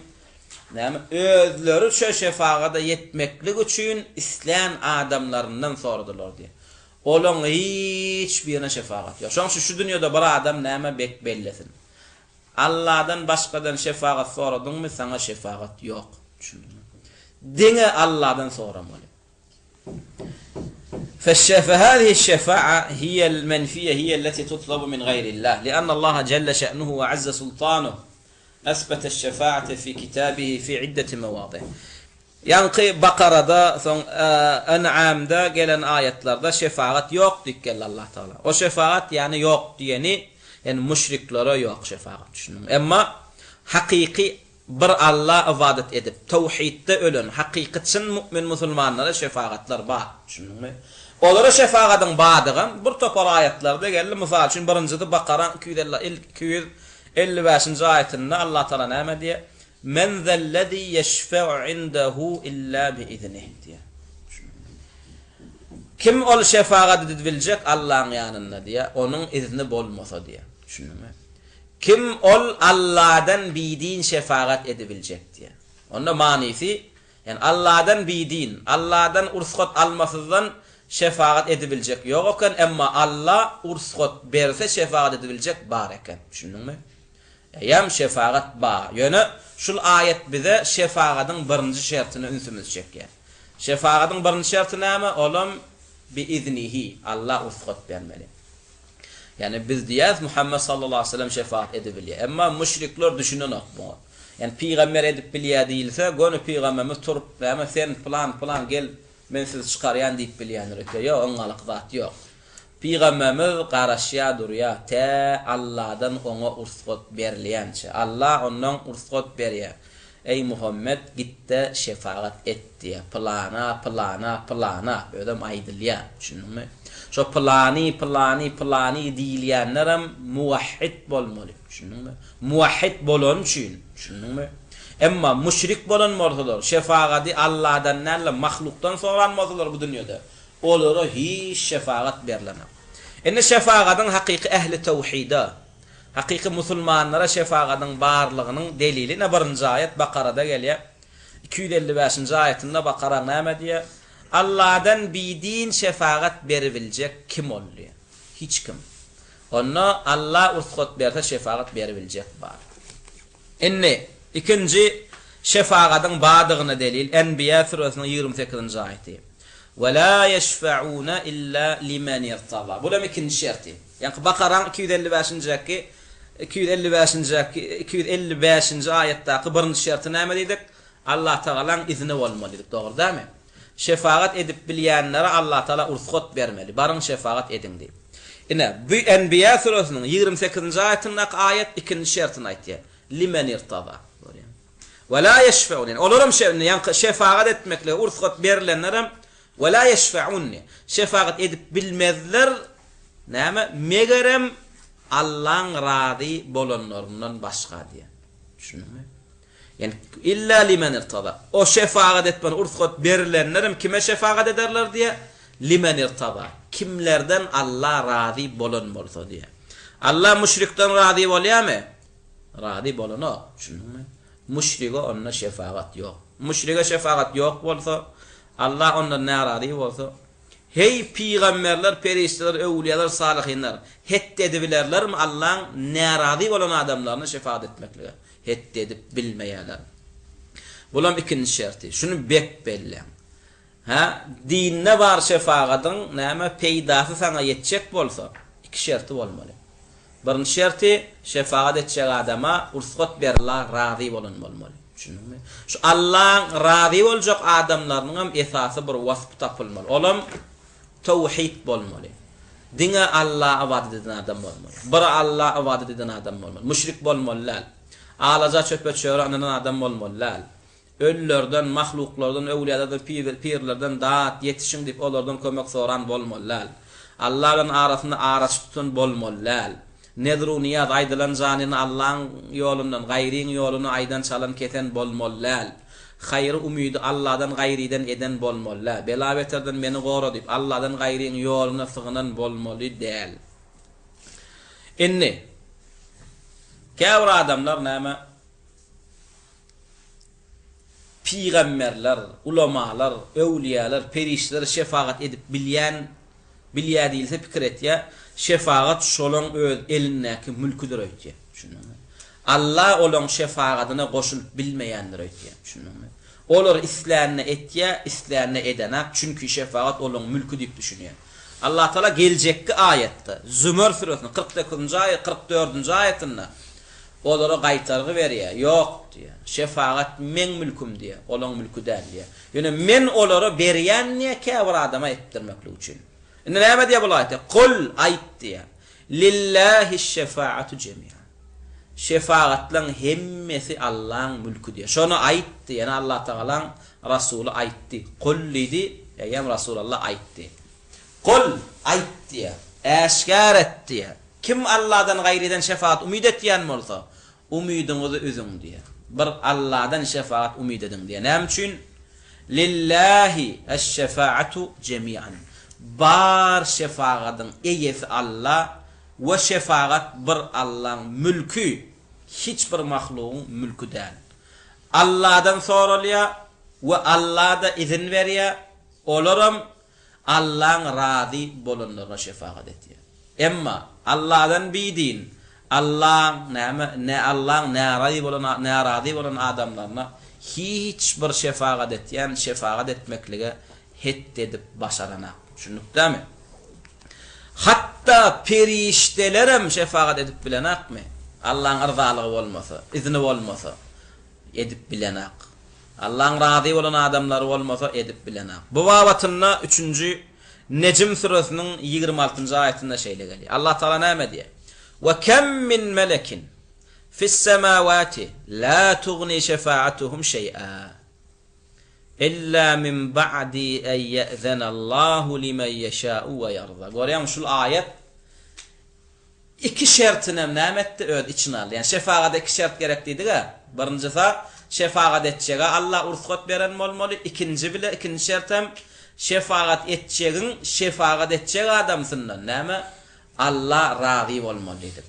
näme, özleriçe şefagada ýetmeklik üçin islän adamlaryndan soradylar diýýär. Olaň hiç birine şefagat ýok. Şonuň üçin şu dünýede bir adam näme bek bellesin. Alladan başgadan şefagat soradyňmy saňa şefagat ýok. Düşündiňmi? Diňe Alladan soramaly. Feşşefehâzihi şefâ'a hiyel menfiye hiyelleti tutlabu min gaýrillah. Liannallaha celle şe'nuhu ve azze sultanuh esbeteş-şefâ'ate fî kitâbihi fî iddeti mevâdih. Ýaňky Bakarada, soň En'amda gelen aýatlarda şefagat ýok diýip geldi Allah Tagala. O şefagat ýany ýok diýeni, ýani müşriklere ýok şefagat düşündiňmi? Emma hakyky bir Alla ybadat edip, towhidde ölen hakyky çyn mu'min musulmanlara şefagatlar bar. Düşündiňmi? Olara şefagadyň bardygam bir topar aýatlarda geldi. Mysal üçin birinjisi Bakaraň 255-nji aýatynda Allah Tagala näme diýýär? Men zellezî ýeşfe'u indehu illa biiznih diýýär. Kim ol şefagat edip biljek Allaň ýanynda diýýär, onuň izni bolmasa diýýär. Düşündiňmi? Kim ol Alladan bidin şefagat edibiljek diýýär. Onda manysy, ýani Alladan bidin, Alladan ursgat almasyzdan şefagat edibiljek ýok eken, emma Alla ursgat berse şefagat edibiljek bar eken. Düşündiňmi? Eýýäm şefagat bar. Ýöne şul aýat bize şefagadyň birinji şertine ünsümizi çekýär. Şefagadyň birinji şerti näme? Olam bi-iznihi, Alla rugsat bermeli. Ýagny biz diýýäris Muhammet sallallahu aleýhi we sellem şefagat edibilýär. Emma müşrikler düşünenok muňa. Ýagny pygamber edip bilýär diýilse, göni pygamberimiz turup näme sen pylan pylan gel men sizi çykarýan diýip bilýändir öýtýär. Ýok, oňňalyk zat ýok. Pygamberimiz garaşýar durýar, tä Alladan oňa ursgat berilýänçä. Alla ondan ursgat berýär. Eý, Muhammet, git-de, şefagat et diýýär. Pylana, pylana, pylana. Özem aýdylýar. Düşündiňmi? Şo pylany, pylany, pylany diýilýänlerem muwahhid bolmaly. Düşündiňmi? Muwahhid bolany üçin. Düşündiňmi? Emma müşrik bolan bolsalar, şefagady Alladan däl-de, mahlukdan soran bolsalar bu dünýede, Olara hiç şefagat berlenok. Indi şefagadyň hakyky ähli töwhide, hakyky musulmanlara şefagadyň barlygynyň delili ine birinji aýat Bakarada gelýär. 255-nji aýatynda Bakaraň näme diýýär? Alladan bidin şefagat beribiljek kim ol diýýär. Hiç kim. Onda Alla ursgat berse şefagat beribiljek bar. Indi, ikinji şefagadyň bardygyna delil, Enbiýa süresiniň 28-nji aýaty. Ve lâ yeşfe'ûne illâ limen irtazâ. Bulam ikinji şerti. Ýaňky Bakaraň 255-nji 255-nji 255-nji aýatdaky birinji şerti näme diýdik? Allatagalaň izni bolmaly diýdik, dogry dälmi? Şefagat edip bilýänlere Allatagala ursgat bermeli, baryň şefagat ediň diýip. Ine, bu Enbiýa süresiniň 28-nji aýatyndaky aýat ikinji şertini aýtýar. Limen irtaza. Görýäňmi? Ve la yeşfeun. Ýani olaram şe, indi ýaňky şefagat etmeklige ursgat berlenlerem ve la yeşfeun diýýär. Şefagat edip bilmezler, näme? Megerem Allaň razy bolanlaryndan başga diýýär. Düşündiňmi? Ýani illa limen irtada. O şefagat etmeli ursgat berilenlerem kime şefagat ederler diýýär? Limen irtada. Kimlerden Alla razy bolan bolsa diýýär. Alla müşrikden razy bolýarmy? Razy bolanok. Düşündiňmi? Müşrige onda şefagat ýok. Müşrige şefagat ýok bolsa, Alla ondan närazy bolsa, Heý, pygamberler, perişdeler, öwlüýalar, salyhynlar, hetdi edibilerlermi Allaň närazy bolan adamlaryna şefagat etmeklige? Hetdi edip bilmeýärler. Bulam ikinji şerti. Şuny bek belläň. Hä, dinde bar şefagadyň näme peýdasy saňa ýetjek bolsa, iki şerti bolmaly. Birinji şerti, şefagat etjek adama ursgat berla razy bolan bolmaly. Düşündiňmi? Şu Allaň razy boljak adamlarynyňam esasy bir waspy tapylmaly. Olam towhid bolmaly. Diňe Alla ybadat eden adam bolmaly. Bir Alla ybadat eden adam bolmaly. Müşrik bolmaly däl. Alaja çöpe-çöre ynanan adam bolmaly däl. Ölülerden, mahluklardan, öwlüýalardan, pirlerden dat, ýetişiň diýip olardan kömek soran bolmaly däl. Alla bilen arasynda araçy tutan bolmaly däl. Nezr-u nyýaz aýdylan janyny Allaň ýolundan, gaýryň ýoluna aýdan çalan kesen bolmaly däl. Haýry umydy Alladan gaýrydan eden bolmaly däl. Bela-beterden meni gora diýip Alladan gaýryň ýoluna sygynan bolmaly däl. Indi, käbir adamlar näme? Pygamberler, ulamalar, öwlüýäler, perişdeler şefagat edip bilýän, bilýär diýilse pikir etýär, şefagat şolaň öz elindäki mülküdir öýtýär. Düşündiňmi? Alla olaň şefagadyna goşulyp bilmeýändir öýtýär. Düşündiňmi? Olar islänine etýär, islänine edenak, çünki şefagat olaň mülki diýip düşünýär. Allatagala geljekki aýatda, Zümer süresiniň 49-njy aýat, 44-nji aýatynda Olara gaýtargy berýär, Ýok, diýýär, şefagat meň mülküm diýýär, olaň mülki däl diýýär. Ýöne men olara berýän diýýär, käbir adama etdirmeklik üçin. Indi näme diýýär bul aýatda? Kul, aýt diýýär, Lillähiş-şefaatu jemian. Şefagatlaryň hemmesi Allaň mülki diýýär. Şony aýt diýýär, ýöne Allatagalaň Rasuly aýtdy. Kul diýdi, eýýäm Rasulalla aýtdy. Kul, aýt diýýär, äşgär et diýýär. Kim Alladan gaýrydan şefagat umyt etýän bolsa, umydyňyzy üzüň diýýär. Bir Alladan şefagat umyt ediň diýýär. Näme üçin? Lillahi eş-şefaatu jemian. Bar şefagadyň eýesi Alla we şefagat bir Allaň mülki, hiç bir mahlugyň mülki däl. Alladan soralýar we Alla-da izin berýär, olaram Allaň razy bolanlaryna şefagat etýär. Emma Alladan bidin, Allaň näme, nä Allaň närazy bolan närazy bolan adamlaryna hiç bir şefagat etýän şefagat etmeklige hetdi edip başaranak. Düşündikdämi? Hatda perişdelerem şefagat edip bilenakmy? Allaň yrzalygy bolmasa, izni bolmasa. Edip bilenak. Allaň razy bolan adamlary bolmasa edip bilenak. Bu babatynda üçünji Nejm süresiniň 26-njy aýatynda şeýle gelýär. Allah Tagala näme diýýär? Ve kem min melekin fis-semawati la tugni şefaatuhum şeý'a illa min ba'di en ye'zenallahu limen yeşâ'u ve yerza. Görýäňmi şul aýat Iki şertinem näme etdi? Öz içine aldy. Ýagny şefagada iki şert gerek diýdik-ä. Birinjisi, şefagat etjege Alla ursgat beren bolmaly. Ikinji bile, ikinji şertem, şefagat etjegiň şefagat etjek adamsyndan näme? Alla razy bolmaly diýdik.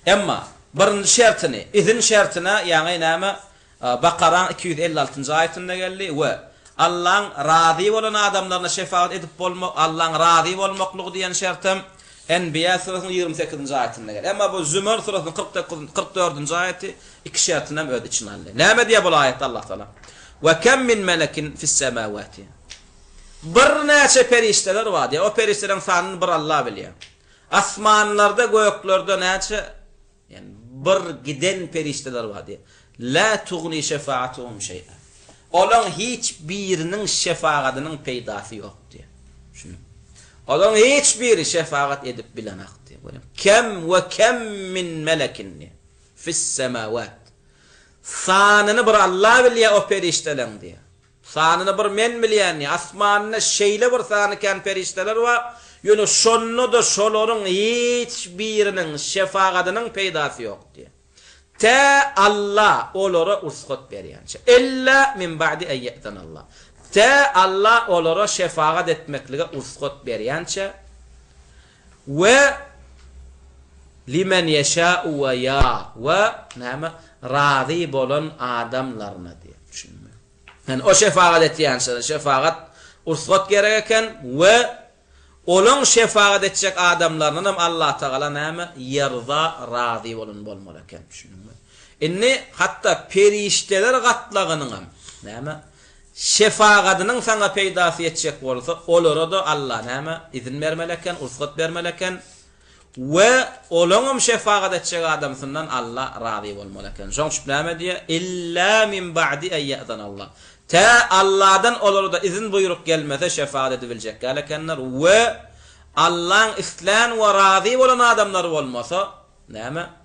Emma birinji şertini, izin şertine, ýagny näme? Bakaraň 256-njy aýatynda geldi we Allaň razy bolan adamlaryna şefagat edip bolma, Allaň razy bolmaklygy diýen şertem Enbiýa süresiniň 28-nji aýatynda geldi. Emma bu Zümer süresiniň 49, 44-nji aýaty iki şertinem öz içine aldy. Näme diýýär bul aýatda Allah Taala? We kem min melekin fis-semawati. Birnäçe perişdeler bar diýýär. O perişdeleriň sanyny bir Allah bilýär. Asmanlarda, göklerde näçe Ýagny bir giden perişdeler bar diýýär. La tugni şefaatuhum şeý'a. Olaň hiç biriniň şefagadynyň peýdasy ýok diýýär. Düşündiňmi? Olaň hiç biri şefagat edip bilenak diýýär. Görýäňmi? Kem we kem min melekin diýýär. Fis-semawat. Sanyny bir Allah bilýär o perişdeleň diýýär. Sanyny bir men bilýän diýýär. Asmanda şeýle bir sany kän perişdeler bar, ýöne şonda-da şolaryň hiç biriniň şefagadynyň peýdasy ýok diýýär. Tä Alla olara ursgat berýänçä. Illa min ba'di en ye'zenallah. Tä Alla olara şefagat etmeklige ursgat berýänçä we limen yeşâ'u we ýa we näme razy bolan adamlaryna diýýär. Düşündiňmi? Ýani o şefagat etýänçä şefagat ursgat gerek eken we olaň şefagat etjek adamlaryndanam Allatagala näme ýerza razy bolan bolmaly eken. Düşündiňmi? Indi hatda perişdeler gatlagynyňam näme şefagadynyň saňa peýdasy ýetjek bolsa, olara-da Alla näme izin bermeli eken, ursgat bermeli eken. We olaňam şefagat etjek adamsyndan Alla razy bolmaly eken. Şoň üçin näme diýýär? Illa min ba'di en ye'zenallah. Tä Alladan olara-da izin buýruk gelmese şefagat edibiljek däl ekenler we Allaň islän we razy bolan adamlary bolmasa, näme?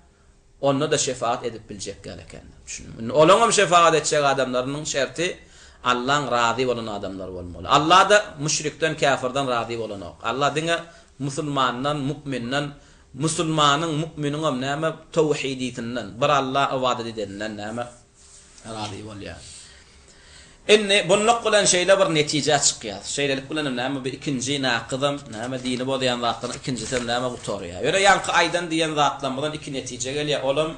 Onda-da şefagat edip biljek ýaly ekenler. Düşündiňmi? Indi olaňam şefagat etjek adamlarynyň şerti Allaň razy bolan adamlary bolmaly. Alla-da müşrikden, käfirden razy bolanok. Alla diňe musulmandan, mu'minden, musulmanyň, mu'miniňem näme, towhidisinden, bir Alla ybadat edeninden näme, razy bolýar. Indi bunluk bilen şeýle bir netijä çykýas. Şeýlelik bilenem näme bu ikinji nakyzam, näme dini bozýan zatlaryň ikinjisem näme gutarýar. Ýöne ýaňky aýdan diýen zatlarymyzdan iki netije gelýär, olam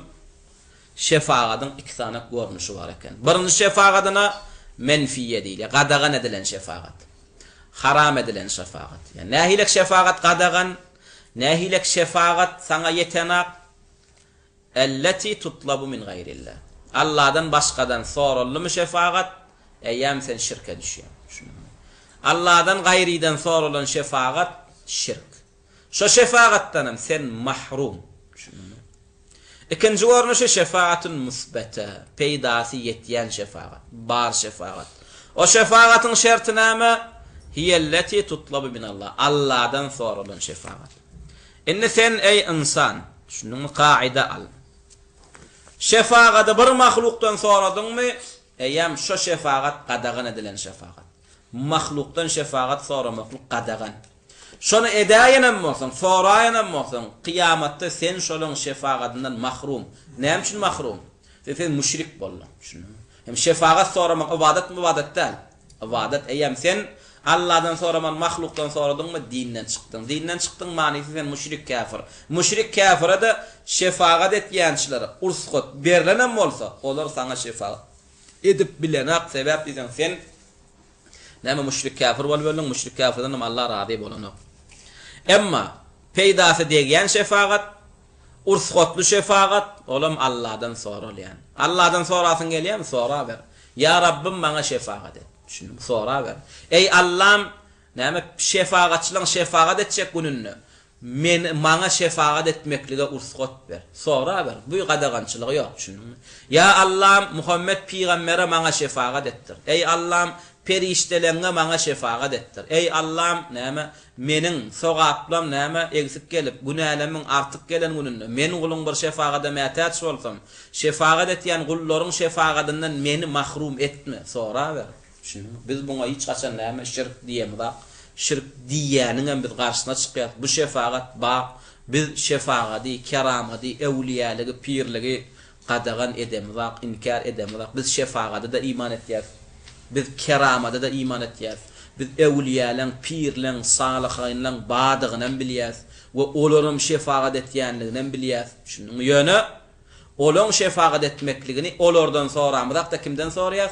şefagadyň iki sany görnüşi bar eken. Birinji şefagadyna menfiýe diýilýär, gadagan edilen şefagat. Haram edilen şefagat. Ýa nähilek şefagat gadagan, nähilek şefagat saňa ýetenak, Elleti tutlabu min gaýrillah. Allahdan başgadan soraldymy şefagat, eýýäm sen şirke düşýäň. Düşündiňmi? Allahdan gaýrydan soralan şefagat şirk. Şo şefagatdanam sen mahrum. Düşündiňmi? Ikinji görnüşi şefaatun musbete, peýdasy ýetýän şefagat, bar şefagat. O şefagatyň şerti näme? Hiyelleti tutlabu minallah. Allahdan soralan şefagat. Indi sen, eý, ynsan, düşündiňmi, kaida al. Şefagady bir mahlukdan soradyňmy, eýýäm şo şefagat gadagan edilen şefagat. Mahlukdan şefagat soramaklyk gadagan. Şony edäýenem bolsaň, soraýanam bolsaň, kyýamatda sen şolaň şefagadyndan mahrum. Näme üçin mahrum? Sebäbi sen müşrik bolduň. Düşündiňmi? Hem şefagat soramak ybadatmy, ybadat däl? Ybadat, eýýäm sen Alladan soraman mahlukdan soradyňmy dinden çykdyň. Dinden çykdyň manysy sen müşrik käfir. Müşrik käfire-de şefagat etýänçilere ursgat berlenem bolsa olar saňa şefagat edip bilenak sebäp diýseň sen näme müşrik käfir bolup öldüň müşrik käfirdenem Allah razy bolanok. Emma peýdasy degýän şefagat Ursgatly şefagat, olam Alladan soralýan. Alladan sorasyň gelýärmi? Soraber. Ýa Rabbym maňa şefagat et. Düşündiňmi? Soraber. Eý Allam, näme şefagatçylaryň şefagat etjek gününde meni maňa şefagat etmeklige ursgat ber. Soraber. Bu gadagançylygy ýok, düşündiňmi? Ýa Allam, Muhammet pygambere maňa şefagat etdir. Eý Allam, perişdeleňňe maňa şefagat etdir. Eý Allam, näme Meniň, sogaplam näme, egsik gelip, günälemiň artyk gelen gününde, men guluň bir şefagada mätäç bolsam, şefagat etýän gullaryň şefagadyndan meni mahrum etme, soraber. Düşündiňmi? Biz buňa hiç haçan näme, şirk diýemizak. Şirk diýýäniňem biz garşysyna çykýas. Bu şefagat ba. Biz şefagady, keramady, öwlüýäligi, pirligi Gadagan edemizak, inkär edemizak. Biz şefagada-da iman etýäs. Biz keramada-da iman etýäs. Biz öwlüýäleň, pirleň, salyhynlaň badygynam bilýäs we olaram şefagat etýänliginem bilýäs. Düşündiňmi? Ýöne olaň şefagat etmekligini olardan soramyzak-da kimden soraýas?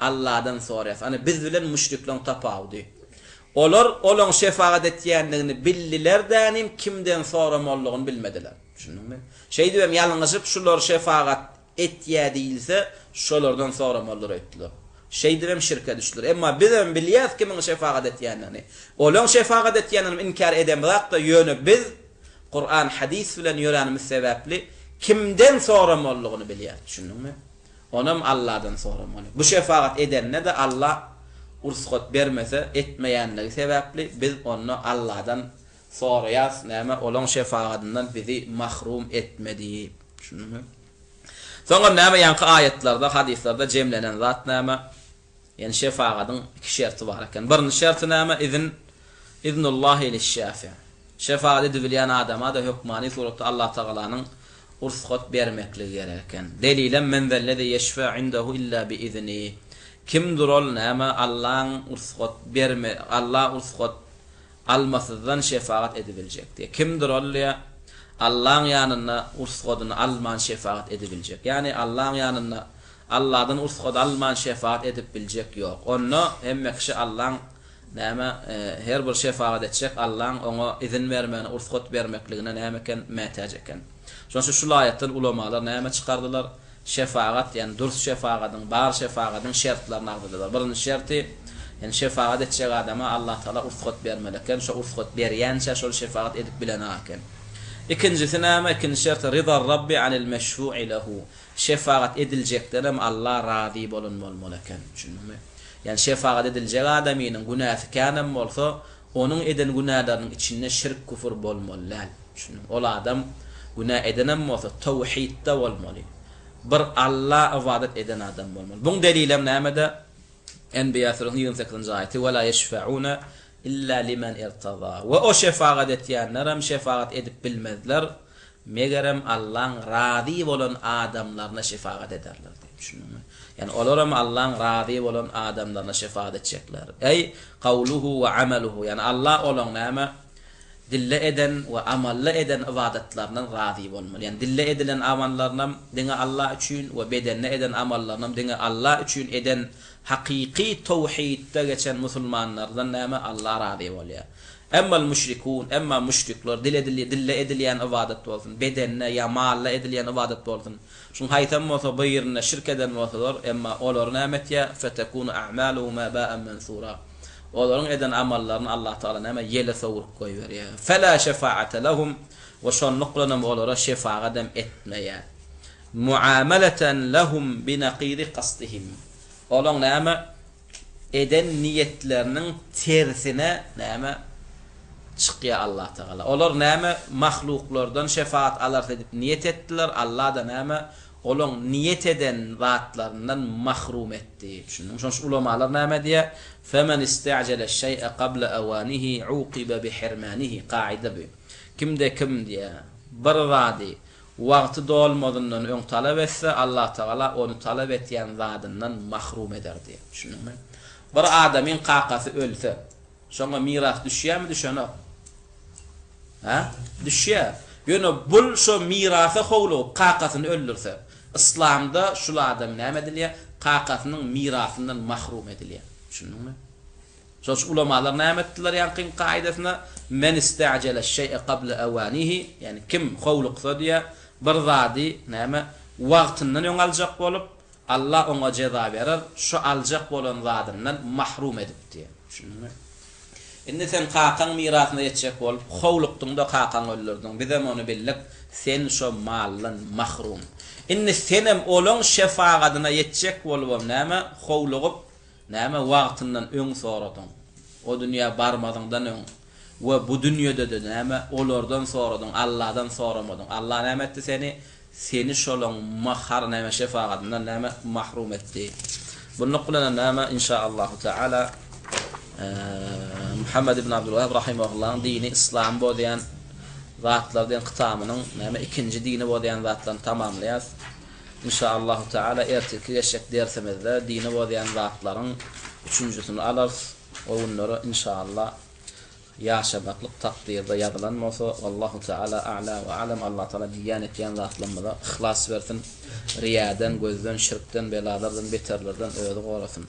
Alladan soraýas. Ana biz bilen müşrikleň tapawudy. Olar olaň şefagat etýänligini bildiler-dänim kimden soramalydygyny bilmediler. Düşündiňmi? Şeýdibem ýalňyşyp şular şefagat etýä diýilse, şolardan soramalydyr öýtdüler. Şeýdibem şirke düşdüler. Emma bizem bilýäs kimiň şefagat etýändigini. Olaň şefagat etýändigini inkär edemzak-da, ýöne biz Kuran, hadys bilen ýöränimiz sebäpli kimden soramalydygyny bilýäs. Düşündiňmi? Onam Alladan soramaly. Bu şefagat edende-de Alla ursgat bermese etmeýänligi sebäpli biz onda Alladan Soraýas näme olaň şefagadyndan bizi mahrum etme diýip. Düşündiňmi? Soňam näme ýaňky aýatlarda, hadyslarda jemlenen zat näme? Ýani şefagadyň iki şerti bar eken. Birinji şerti näme? Izin, iznullahi liş-şafi. Şefagat edibilýän adama-da hökmany suratda Allah Tagalanyň ursgat bermekligi gerek eken. Delilem men zellezi ýeşfe'u indehu illa bi-izni. Kimdir ol näme Allaň ursgat berme Allah ursgat almasyzdan şefagat edibiljek diýýär. Kimdir ol diýýär, Allaň ýanynda ursgadyny alman şefagat edibiljek. Ýagny Allaň ýanynda Alladan ursgat alman şefagat edip biljek ýok. Onda hemme kişi Allaň näme her bir şefagat etjek Allaň oňa izin bermegine ursgat bermekligine näme eken mätäç eken. Şonuň üçin şul aýatdan ulamalar näme çykardylar? Şefagat, ýagny dürs şefagadyň, bar şefagadyň şertlerini agzadylar. Birinji şerti, ýagny şefagat etjek adama Allah Tagala ursgat bermeli eken, şo ursgat berýänçä şol şefagat edip bilenok eken. Ikinjisi näme? Ikinji şerti, Ridar Rabbi anil meşfu'i lehu. Şefagat ediljekdenem Allah razy bolan bolmaly eken. Düşündiňmi? Ýagny şefagat ediljek adamynyň günäsi känem bolsa, Onuň eden günäleriniň içinde şirk-küfür bolmaly däl. Düşündiňmi? Ol adam. Günä edenem bolsa, towhidde bolmaly. Bir Alla ybadat eden adam bolmaly. Buň delilem nämede? Enbiýa süresiniň 28-nji aýaty, Ve la yeşfeune illa limen irtaza. We o şefagat etýänlerem şefagat edip bilmezler, megerem Allaň razy bolan adamlaryna şefagat ederler diýip düşündiňmi? Ýagny olaram Allaň razy bolan adamlaryna şefagat etjekler. Eý, kawluhu we ameluhu, ýagny Allah olaň näme? Dille eden we amalla eden ybadatlaryndan razy bolmaly. Ýagny dille edilen amallarynam diňe Allah üçin we bedende eden amallarynam diňe Allah üçin eden hakyky towhidde geçen musulmanlardan näme Allah razy bolýar. Emmal müşrikun, emma müşrikler, dil edil dille edilýän ybadat bolsun, bedende ýa malla edilýän ybadat bolsun, şuň haýsam bolsa birinde şirk eden bolsalar, emma olary näme etýär, fetekunu a'maluhum haba'an mensura. Olaryň eden amallaryny Allah Tagala näme ýele sowrup goýberýär. Fela şefaate lehum we şonluk bilenem olara şefagadam etmeýär. Muameleten lehum binakidi kasdihim. Olaň näme eden niýetleriniň tersine näme çykýar Allah Tagala. Olar näme mahluklardan şefaat alarys edip niýet etdiler, Allah-da näme olaň niýet eden zatlaryndan mahrum etdi. Düşündiňmi? Şonuň üçin ulamalar näme diýýär? Femen ista'jele şeý'e kable awanihi uqibe bihirmanihi kaida bu. Kimde kim diýýär, bir zady wagty dolmazyndan öň talap etse, Allatagala ony talap etýän zadyndan mahrum eder diýýär. Düşündiňmi? Bir adamyň kakasy ölse, şoňa miras düşýärmi, düşenok? Hä? Düşýär. Ýöne bul şo mirasa howlugyp kakasyny öldürse, yslamda şul adam näme edilýär? Kakasynyň mirasyndan mahrum edilýär. Düşündiňmi? Şonuň üçin ulamalar näme etdiler ýaňkyň kaýdasyna? Men ista'jele şeý'e kable awanihi, ýagny kim howluksa diýýär, bir zady näme wagtyndan öň aljak bolup, Allah oňa jeza berer, şo aljak bolan zadyndan mahrum edip diýýär. Düşündiňmi? Indi sen kakaň mirasyna ýetjek bolup, howlukdyň-da kakaňy öldürdiň. Bizem ony bildik, sen şo maldan mahrum. Indi senem olaň şefagadyna ýetjek bolubam näme, howlugyp, näme, wagtyndan öň soradyň. O dünýä barmazyňdan öň we bu dünýede-de näme, olardan soradyň, Alladan soramadyň. Allah näme etdi seni? Seni şolaň mahar näme şefagatyndan näme mahrum etdi. Bunluk bilenem näme inşa Allahu teala Muhammed ibn Abdulwahab rahimahullahyň dini yslamy bozýan zatlar diýen kitabymynyň näme ikinji dini bozýan zatlaryny tamamlaýas. Inşa Allahu teala ertirki geçjek dersimizde dini bozýan zatlaryň üçünjisini alarys. O günlere inşa Allah Ýaşamaklyk takdyrda ýazylan bolsa, Wallahu teala a'la we a'lem, Allah Tagala diýýän etýän zatlarymyza yhlas bersin, riýadan, gözden, şirkden, belalardan, beterlerden özi gorasyn.